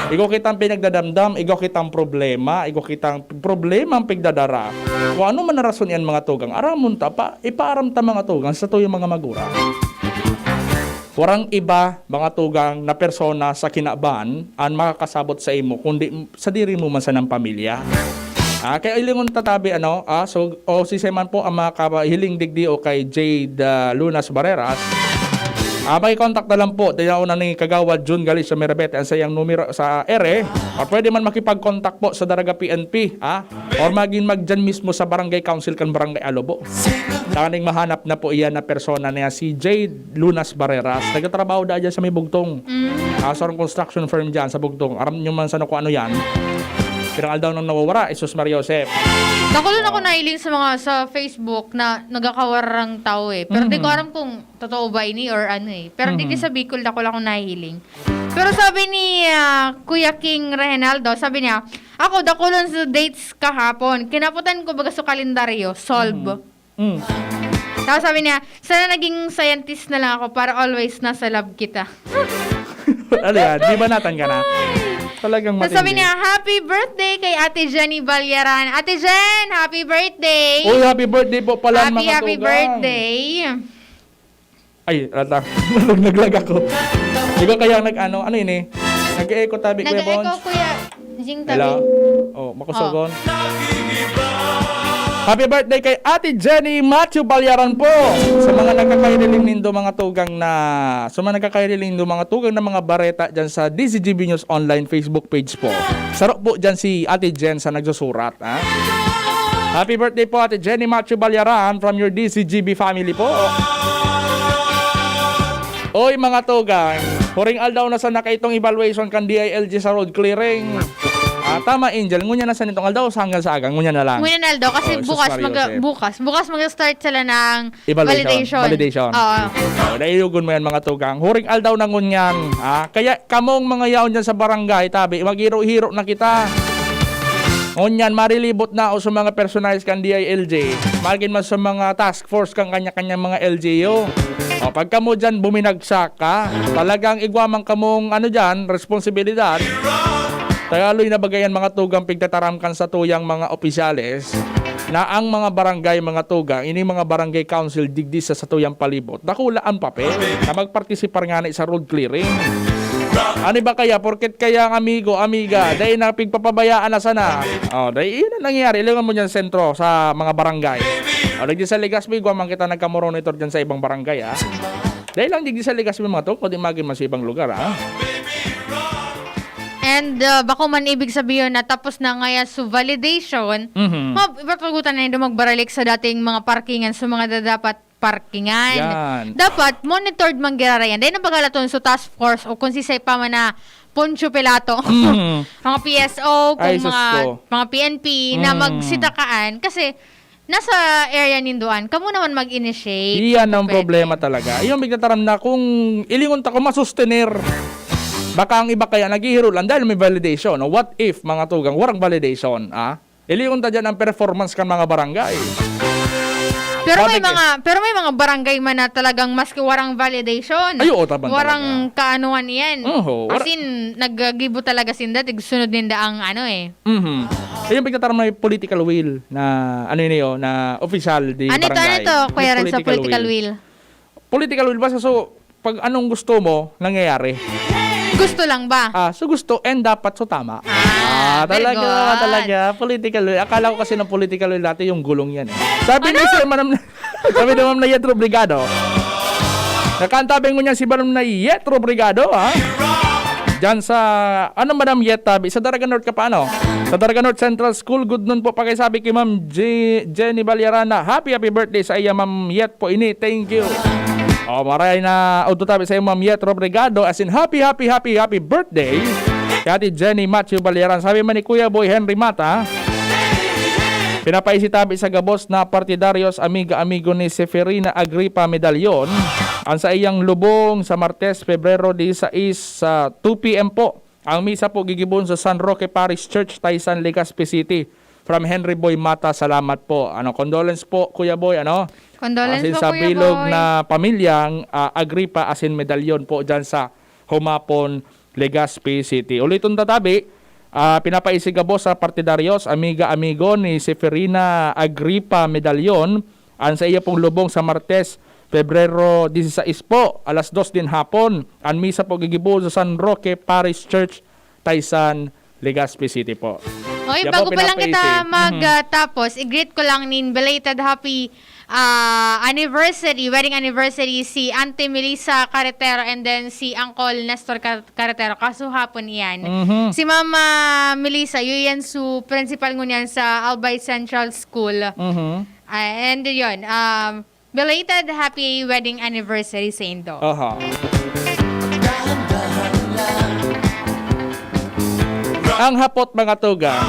Igo kitang pinagdadamdam, igo kitang problema, igo kitang problema ang pigdadara. Kung ano man na rason yan, mga tugang, aramon ta pa, ipaaram ta, mga tugang, sa tuyong mga magurang. Warang iba, mga tugang, na persona sa kinaban an makakasabot sa imo, kundi sadiri mo man sanang pamilya. Ah, kaya ilingon tatabi, ano, ah, so, o si Seman po ang makakahiling digdi o kay Jade, ah, Lunas Barreras. Ah, may contact na lang po, tinaon na ni Kagawad Jun Galicia Mirabete ang sayang numero sa ere. O pwede man makipag-contact po sa Daraga P N P, ah, or maging magdyan mismo sa barangay council kan Barangay Alobo. Tanganing mahanap na po iyan na persona niya, si Jade Lunas Barreras. Nagtatrabaho da dyan sa may Bugtong. Mm. Ah, sa construction firm dyan sa Bugtong. Aram nyo man sa kung ano yan. Pirang aldaw nang nawawara, Jesus Maria Joseph. Nakulon ako Oo. nahiling sa mga sa Facebook na nagkakawarang tao eh. Pero di ko Mhm. aram kung totoo ba ini or ano eh. Pero di Mhm. sa Bicol, dakul ako nahiling. Pero sabi ni, ah, Kuya King Reynaldo, sabi niya, "Ako, dakulon sa dates kahapon. Kinaputan ko baga sa kalendaryo, solve." Mhm. Mm. Tapos sabi niya, "Sana naging scientist na lang ako para always nasa lab kita." Ano yan? Di ba natan ka na? Ay! Talagang Tapos sabi matindi. niya, "Happy birthday kay Ate Jenny Balyaran." Ate Jen, happy birthday! Uy, happy birthday po pala, Happy, mga happy tugang. birthday! Ay, rata. Naglag ako. Ikaw kaya nag-ano, ano yun eh? Nag-echo tabi, Kuya Nag-echo, Bons? Kuya Jing, tabi. Hello? Oh, makusogon. Oh. Happy birthday kay Ate Jenny Matthew Balyaran po. Sa mga nagkakairiling nindo mga tugang na, sa mga nagkakairiling nindo mga tugang na mga bareta dyan sa D Z G B News Online Facebook page po. Saro po dyan si Ate Jen sa nagsusurat, ha? Happy birthday po, Ate Jenny Matthew Balyaran, from your D Z G B family po. Oy, mga tugang, huring aldaw na sana kaitong evaluation kan D I L G sa road clearing. Ah, tama, Angel. Ngunyan na sa nitong aldaw, sa hanggang sa aga, ngunyan na lang. Ngunyan na aldaw, kasi Oh, sus, bukas Maria mag-, Joseph. bukas, bukas mag-start sila ng Evaluation, validation. validation. Oo. Oh, nailugon mo yan, mga tugang. Huring aldaw na ngunyan. Ah, kaya kamong mga yaon dyan sa barangay, tabi, maghiro-hiro na kita. Ngunyan, marilibot na o sa mga personalis kan D I L G. Magin man sa mga task force kan kanya-kanyang mga L G U. O, pag kamo dyan buminagsak, ha? Talagang igwa man kamong, ano dyan, responsibilidad. Tagaloy na bagayan mga tugang pigtataram kan satuyang mga opisyales na ang mga barangay, mga tugang, ini mga barangay council digdi sa satuyang palibot, dakula an papel na magpartisipar ngani sa road clearing. Ano ba kaya? Porket kaya ang amigo, amiga, dai na pigpapabayaan na sana. Oh, dai, iyon ang nangyayari. Ilingon mo dyan sentro sa mga barangay. O, digdi sa Legazpi, igwa man kita nagkamonitor dyan sa ibang barangay, ha? Dai lang digdi sa Legazpi, mga to, kundi magin man sa ibang lugar, ha? And, uh, bako man ibig sabihin na tapos na ngaya su validation, Mhm. ma-, ipapagbutan na nindo magbaralik sa dating mga parkingan, sa mga dadapat parkingan. Yan. Dapat monitored man giraray yan. Dai na pag-alaton sa task force o kung sisay pa man na Poncio Pilato, Mhm. mga P S O, kung Ay, sus mga, ko. mga P N P na Mm. magsitakaan. Kasi nasa area nindoan, kamo naman mag-initiate. Iyan ang Pwede. problema talaga. Yung pigtataram na kung ilingon ta ko masustener. Baka ang iba kaya naghihiro lang dahil may validation. What if, mga tugang, warang validation, ah? Ilingon ta dyan ang performance kan mga barangay. Pero may Bakit eh? mga, pero may mga barangay man na talagang maski warang validation, Ay, oo, taban warang talaga. kaanuhan iyan. Oho, As wara- in, naggibo talaga sinda, tigsunod ninda ang ano eh. Mhm. Ayun, pagkataram na yung political will na, ano yun yun, na official di Ano ito, ano barangay. ito, Kuya Yung Renzo, political political will? will? Political will, basta so, pag anong gusto mo, nangyayari. Gusto lang ba? Ah, so gusto and dapat so tama. Ah, Ah, very talaga, good. talaga. Political will. Akala ko kasi ng political will dati yung gulong yan eh. Sabi ni Ano? Sir Manam, sabi ni Ma'am na Yetro Brigado. Nakantabing mo niyan si Manam na Yetro Brigado, ha? Diyan sa, ano, Madam Yet, tabi? Sa Daraga North ka pa, ano? Sa Daraga North Central School, good noon po. Pakisabi kay Ma'am Je-, Jenny Balyarana. Happy, happy birthday sa iya, Ma'am Yet po ini. Thank you. Oh, maray na udto tabi sa iyo, Ma'am Yet Robregado. As in, happy, happy, happy, happy birthday kay Ate Jenny Matthew Balyaran. Sabi man ni Kuya Boy Henry Mata, pinapaisi tabi sa gabos na partidaryos, amiga, amigo ni Seferina Agripa Medalyon, ang sa iyang lubong sa Martes, Pebrero disisais, sa two P M po. Ang misa po gigibon sa San Roque Parish Church, Taysan, Legazpi City. From Henry Boy Mata, salamat po. Ano, condolence po, Kuya Boy, ano? Condolence Asin po, sa Kuya bilog Boy. na pamilyang, ah, Agripa asin Medalyon po dyan sa Humapon, Legazpi City. Uliton tatabi, ah, pinapaisi gabos sa partidaryos, amiga, amigo ni Seferina Agripa Medalyon, an sa iya pong lubong sa Martes, Pebrero disisais po, alas dos din hapon. An misa po gigibo sa San Roque Parish Church, Taysan, Legazpi City po. Oy, Yan po, bago pa lang kita pinapaisi. mag, Mhm. ah, tapos, i-greet ko lang nin belated happy, ah, anniversary, wedding anniversary si Auntie Melissa Carretero and then si Uncle Nestor Car-, Carretero. Kaso hapon iyan. Mhm. Si Mama Melissa, yun yan su principal ngunyan sa Albay Central School. Mhm. Ah, and yun, um, belated happy wedding anniversary sa Indo. Aha. Ang hapot, mga tugang,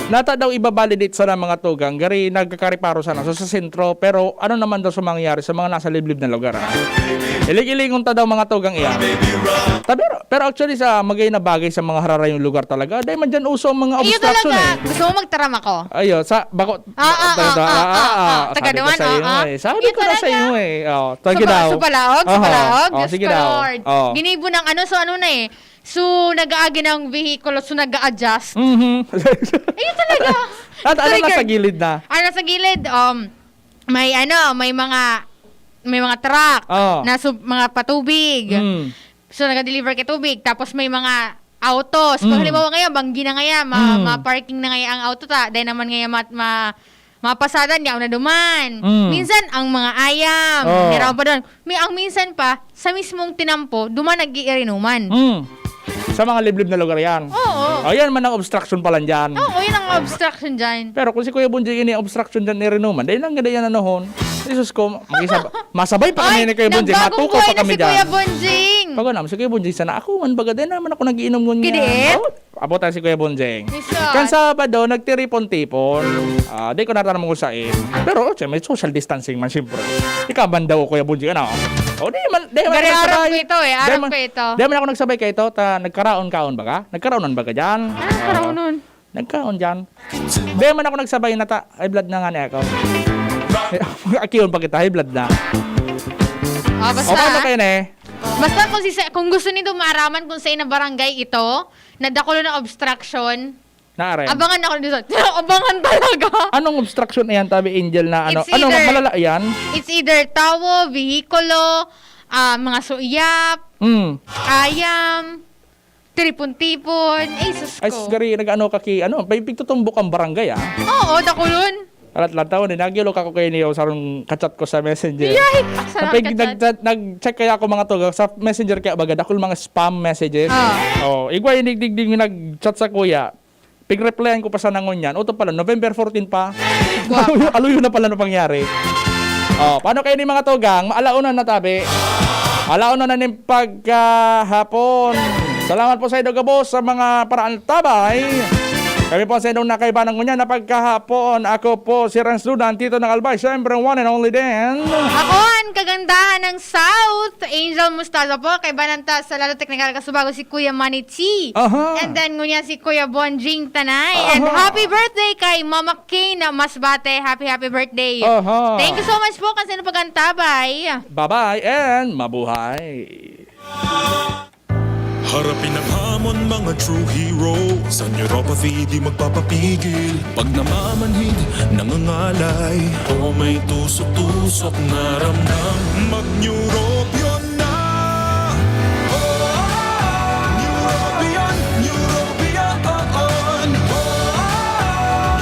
nata daw ibabalidit sana, mga tugang, gari nagkakariparo sana. So, sa sentro, pero ano naman daw sa mangyayari sa mga nasa liblib na lugar, ah? Iling-ilingon ta daw, mga tugang, iyan. Ta, pero, pero actually, sa magay na bagay sa mga hararayong lugar talaga, dahil man dyan uso ang mga Iyo obstruction, talaga. eh. Gusto mo magtaram ako? Ayo, sa, bako, Ah, ah, ah, ah, ah, ah, ah, ah. Taga sabi ko duman, sa iyo, ah, ah. eh. Sabi Iyo ko na sa talaga. iyo, eh. Oh, Sa sige pa-, daw. sa palaog, sa Oho. palaog, Oh, Diyos sige ko, daw. Lord. Oh. Ginibo ng ano, so ano na eh. So, nag-aagi ng vehikulo, so nag-a-adjust. Mhm. Ayun talaga. At ano, Triggered. nasa gilid na? Ah, nasa gilid, um, may ano, may mga, may mga truck Oh. na sub-, mga patubig. Mm. So, nag-deliver ka tubig. Tapos may mga autos. Pag Mm. halimbawa ngayon, banggi na ngayon, ma-, Mm. ma-parking na ngayon ang auto ta. Dahil naman ngayon, ma-, ma-, Mga pasada, niya na duman. Mm. Minsan, ang mga ayam, oh, niraw pa doon. May, ang minsan pa, sa mismong tinampo, duman nag-iirinuman. Mm. Sa mga liblib na lugar yan. Oo. O, yan man ang obstruction pala dyan. Oo, yun ang obstruction dyan. Pero kung si Kuya Bonjing ini obstruction dyan, irinuman, dahil lang ganda yan anohon. Jesus ko, makisab-, masabay pa kami ni Kuya Bonjing, nagbago matuko pa kami dyan. Kuya Bonjing. Pag alam, si Kuya Bonjing, sana ako man, baga din naman ako nag-iinom ngunyan. Kidi? Oh, Abot tayo si Kuya Bonjeng. Kan Sabado, nagtiripon-tipon. Ah, di ko natanong kung saan. Pero, oh, may social distancing man, siyempre. Ikaw man daw, Kuya Bonjeng, ano? O, di man, di man ako nagsabay. Gari, arap ko ito eh, arap ko ito. Di man ako nagsabay kay ito, ta, nagkaraon-kaon ba ka? Nagkaraonan ba ka dyan? Ah, karaonon. Nagkaon dyan. Di man ako nagsabay na ta, high blood na nga niya ako. Akiyon pa kita, high blood na. Ah, basta. O, paano kayo na eh? Basta kung, si, kung gusto nindo maaraman kung sa ina barangay ito, na dakulo na obstruction. Naaren. Abangan ako dito. Abangan talaga. Anong obstruction na yan, tabi Angel, na ano? It's either, malala yan? It's either tawo, vehikulo, ah, mga suyap, mm, ayam, tiripon-tipon. Ay, sus ko. Ay, sus, gari, nag-ano ka ki, ano, may pigtutumbok ang barangay, ah. Oo, dakulon. Alat lang tawon, eh, nagyolok ako kayo niyo, sarong kachat ko sa messenger. Yay! Sarong kachat. Nag-chat, nag-check kaya ako mga to, sa messenger kaya baga, dakul mga spam messages. Ah. Oh, igwa yung digdigdig yung nag-chat sa kuya. Pig-replyan ko pa sa nangon yan. Uto pala, November fourteen pa. Wow. Aluyo, aluyo na pala na pangyari. Oh, paano kayo ni mga tugang? Alauna na tabi. Alauna na ning pagkahapon. Salamat po sa ido gabos sa mga paraan tabay. Kami po sa idong nakaibanan ngunyan na pagkahapon. Ako po si Renz Duda, ang tito ng Albay. Siyempre, one and only din. Ako ang kagandahan ng South, Angel Mostaza po. Kaibanan ta sa Lalo Teknikal Kasubago si Kuya Manny T. Aha. And then, ngunyan si Kuya Bonjing Tanay. And aha, happy birthday kay Mama Kay na Masbate. Happy, happy birthday. Aha. Thank you so much po kasi napagantabay. Bye-bye and mabuhay. Harapin ang hamon, mga true hero. Sa neuropathy, di magpapapigil. Pag namamanhid, nangangalay. O may tusok-tusok na ramdam. Mag-Neurobion na! Neurobion, Neurobion, oo.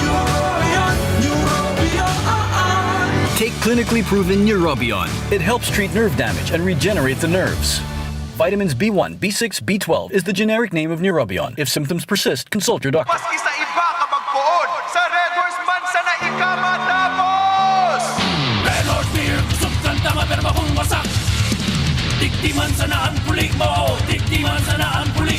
Neurobion, Neurobion, oo. Take clinically proven Neurobion. It helps treat nerve damage and regenerate the nerves. Vitamins B one, B six, B twelve is the generic name of Neurobion. If symptoms persist, consult your doctor. Maski sa iba ka magpoon, sa Red Horse man sana ika matapos! Red Horse Beer, kusog kan tama pero bakong wasak. Digdi man sana ang puli mo, digdi man sana ang puli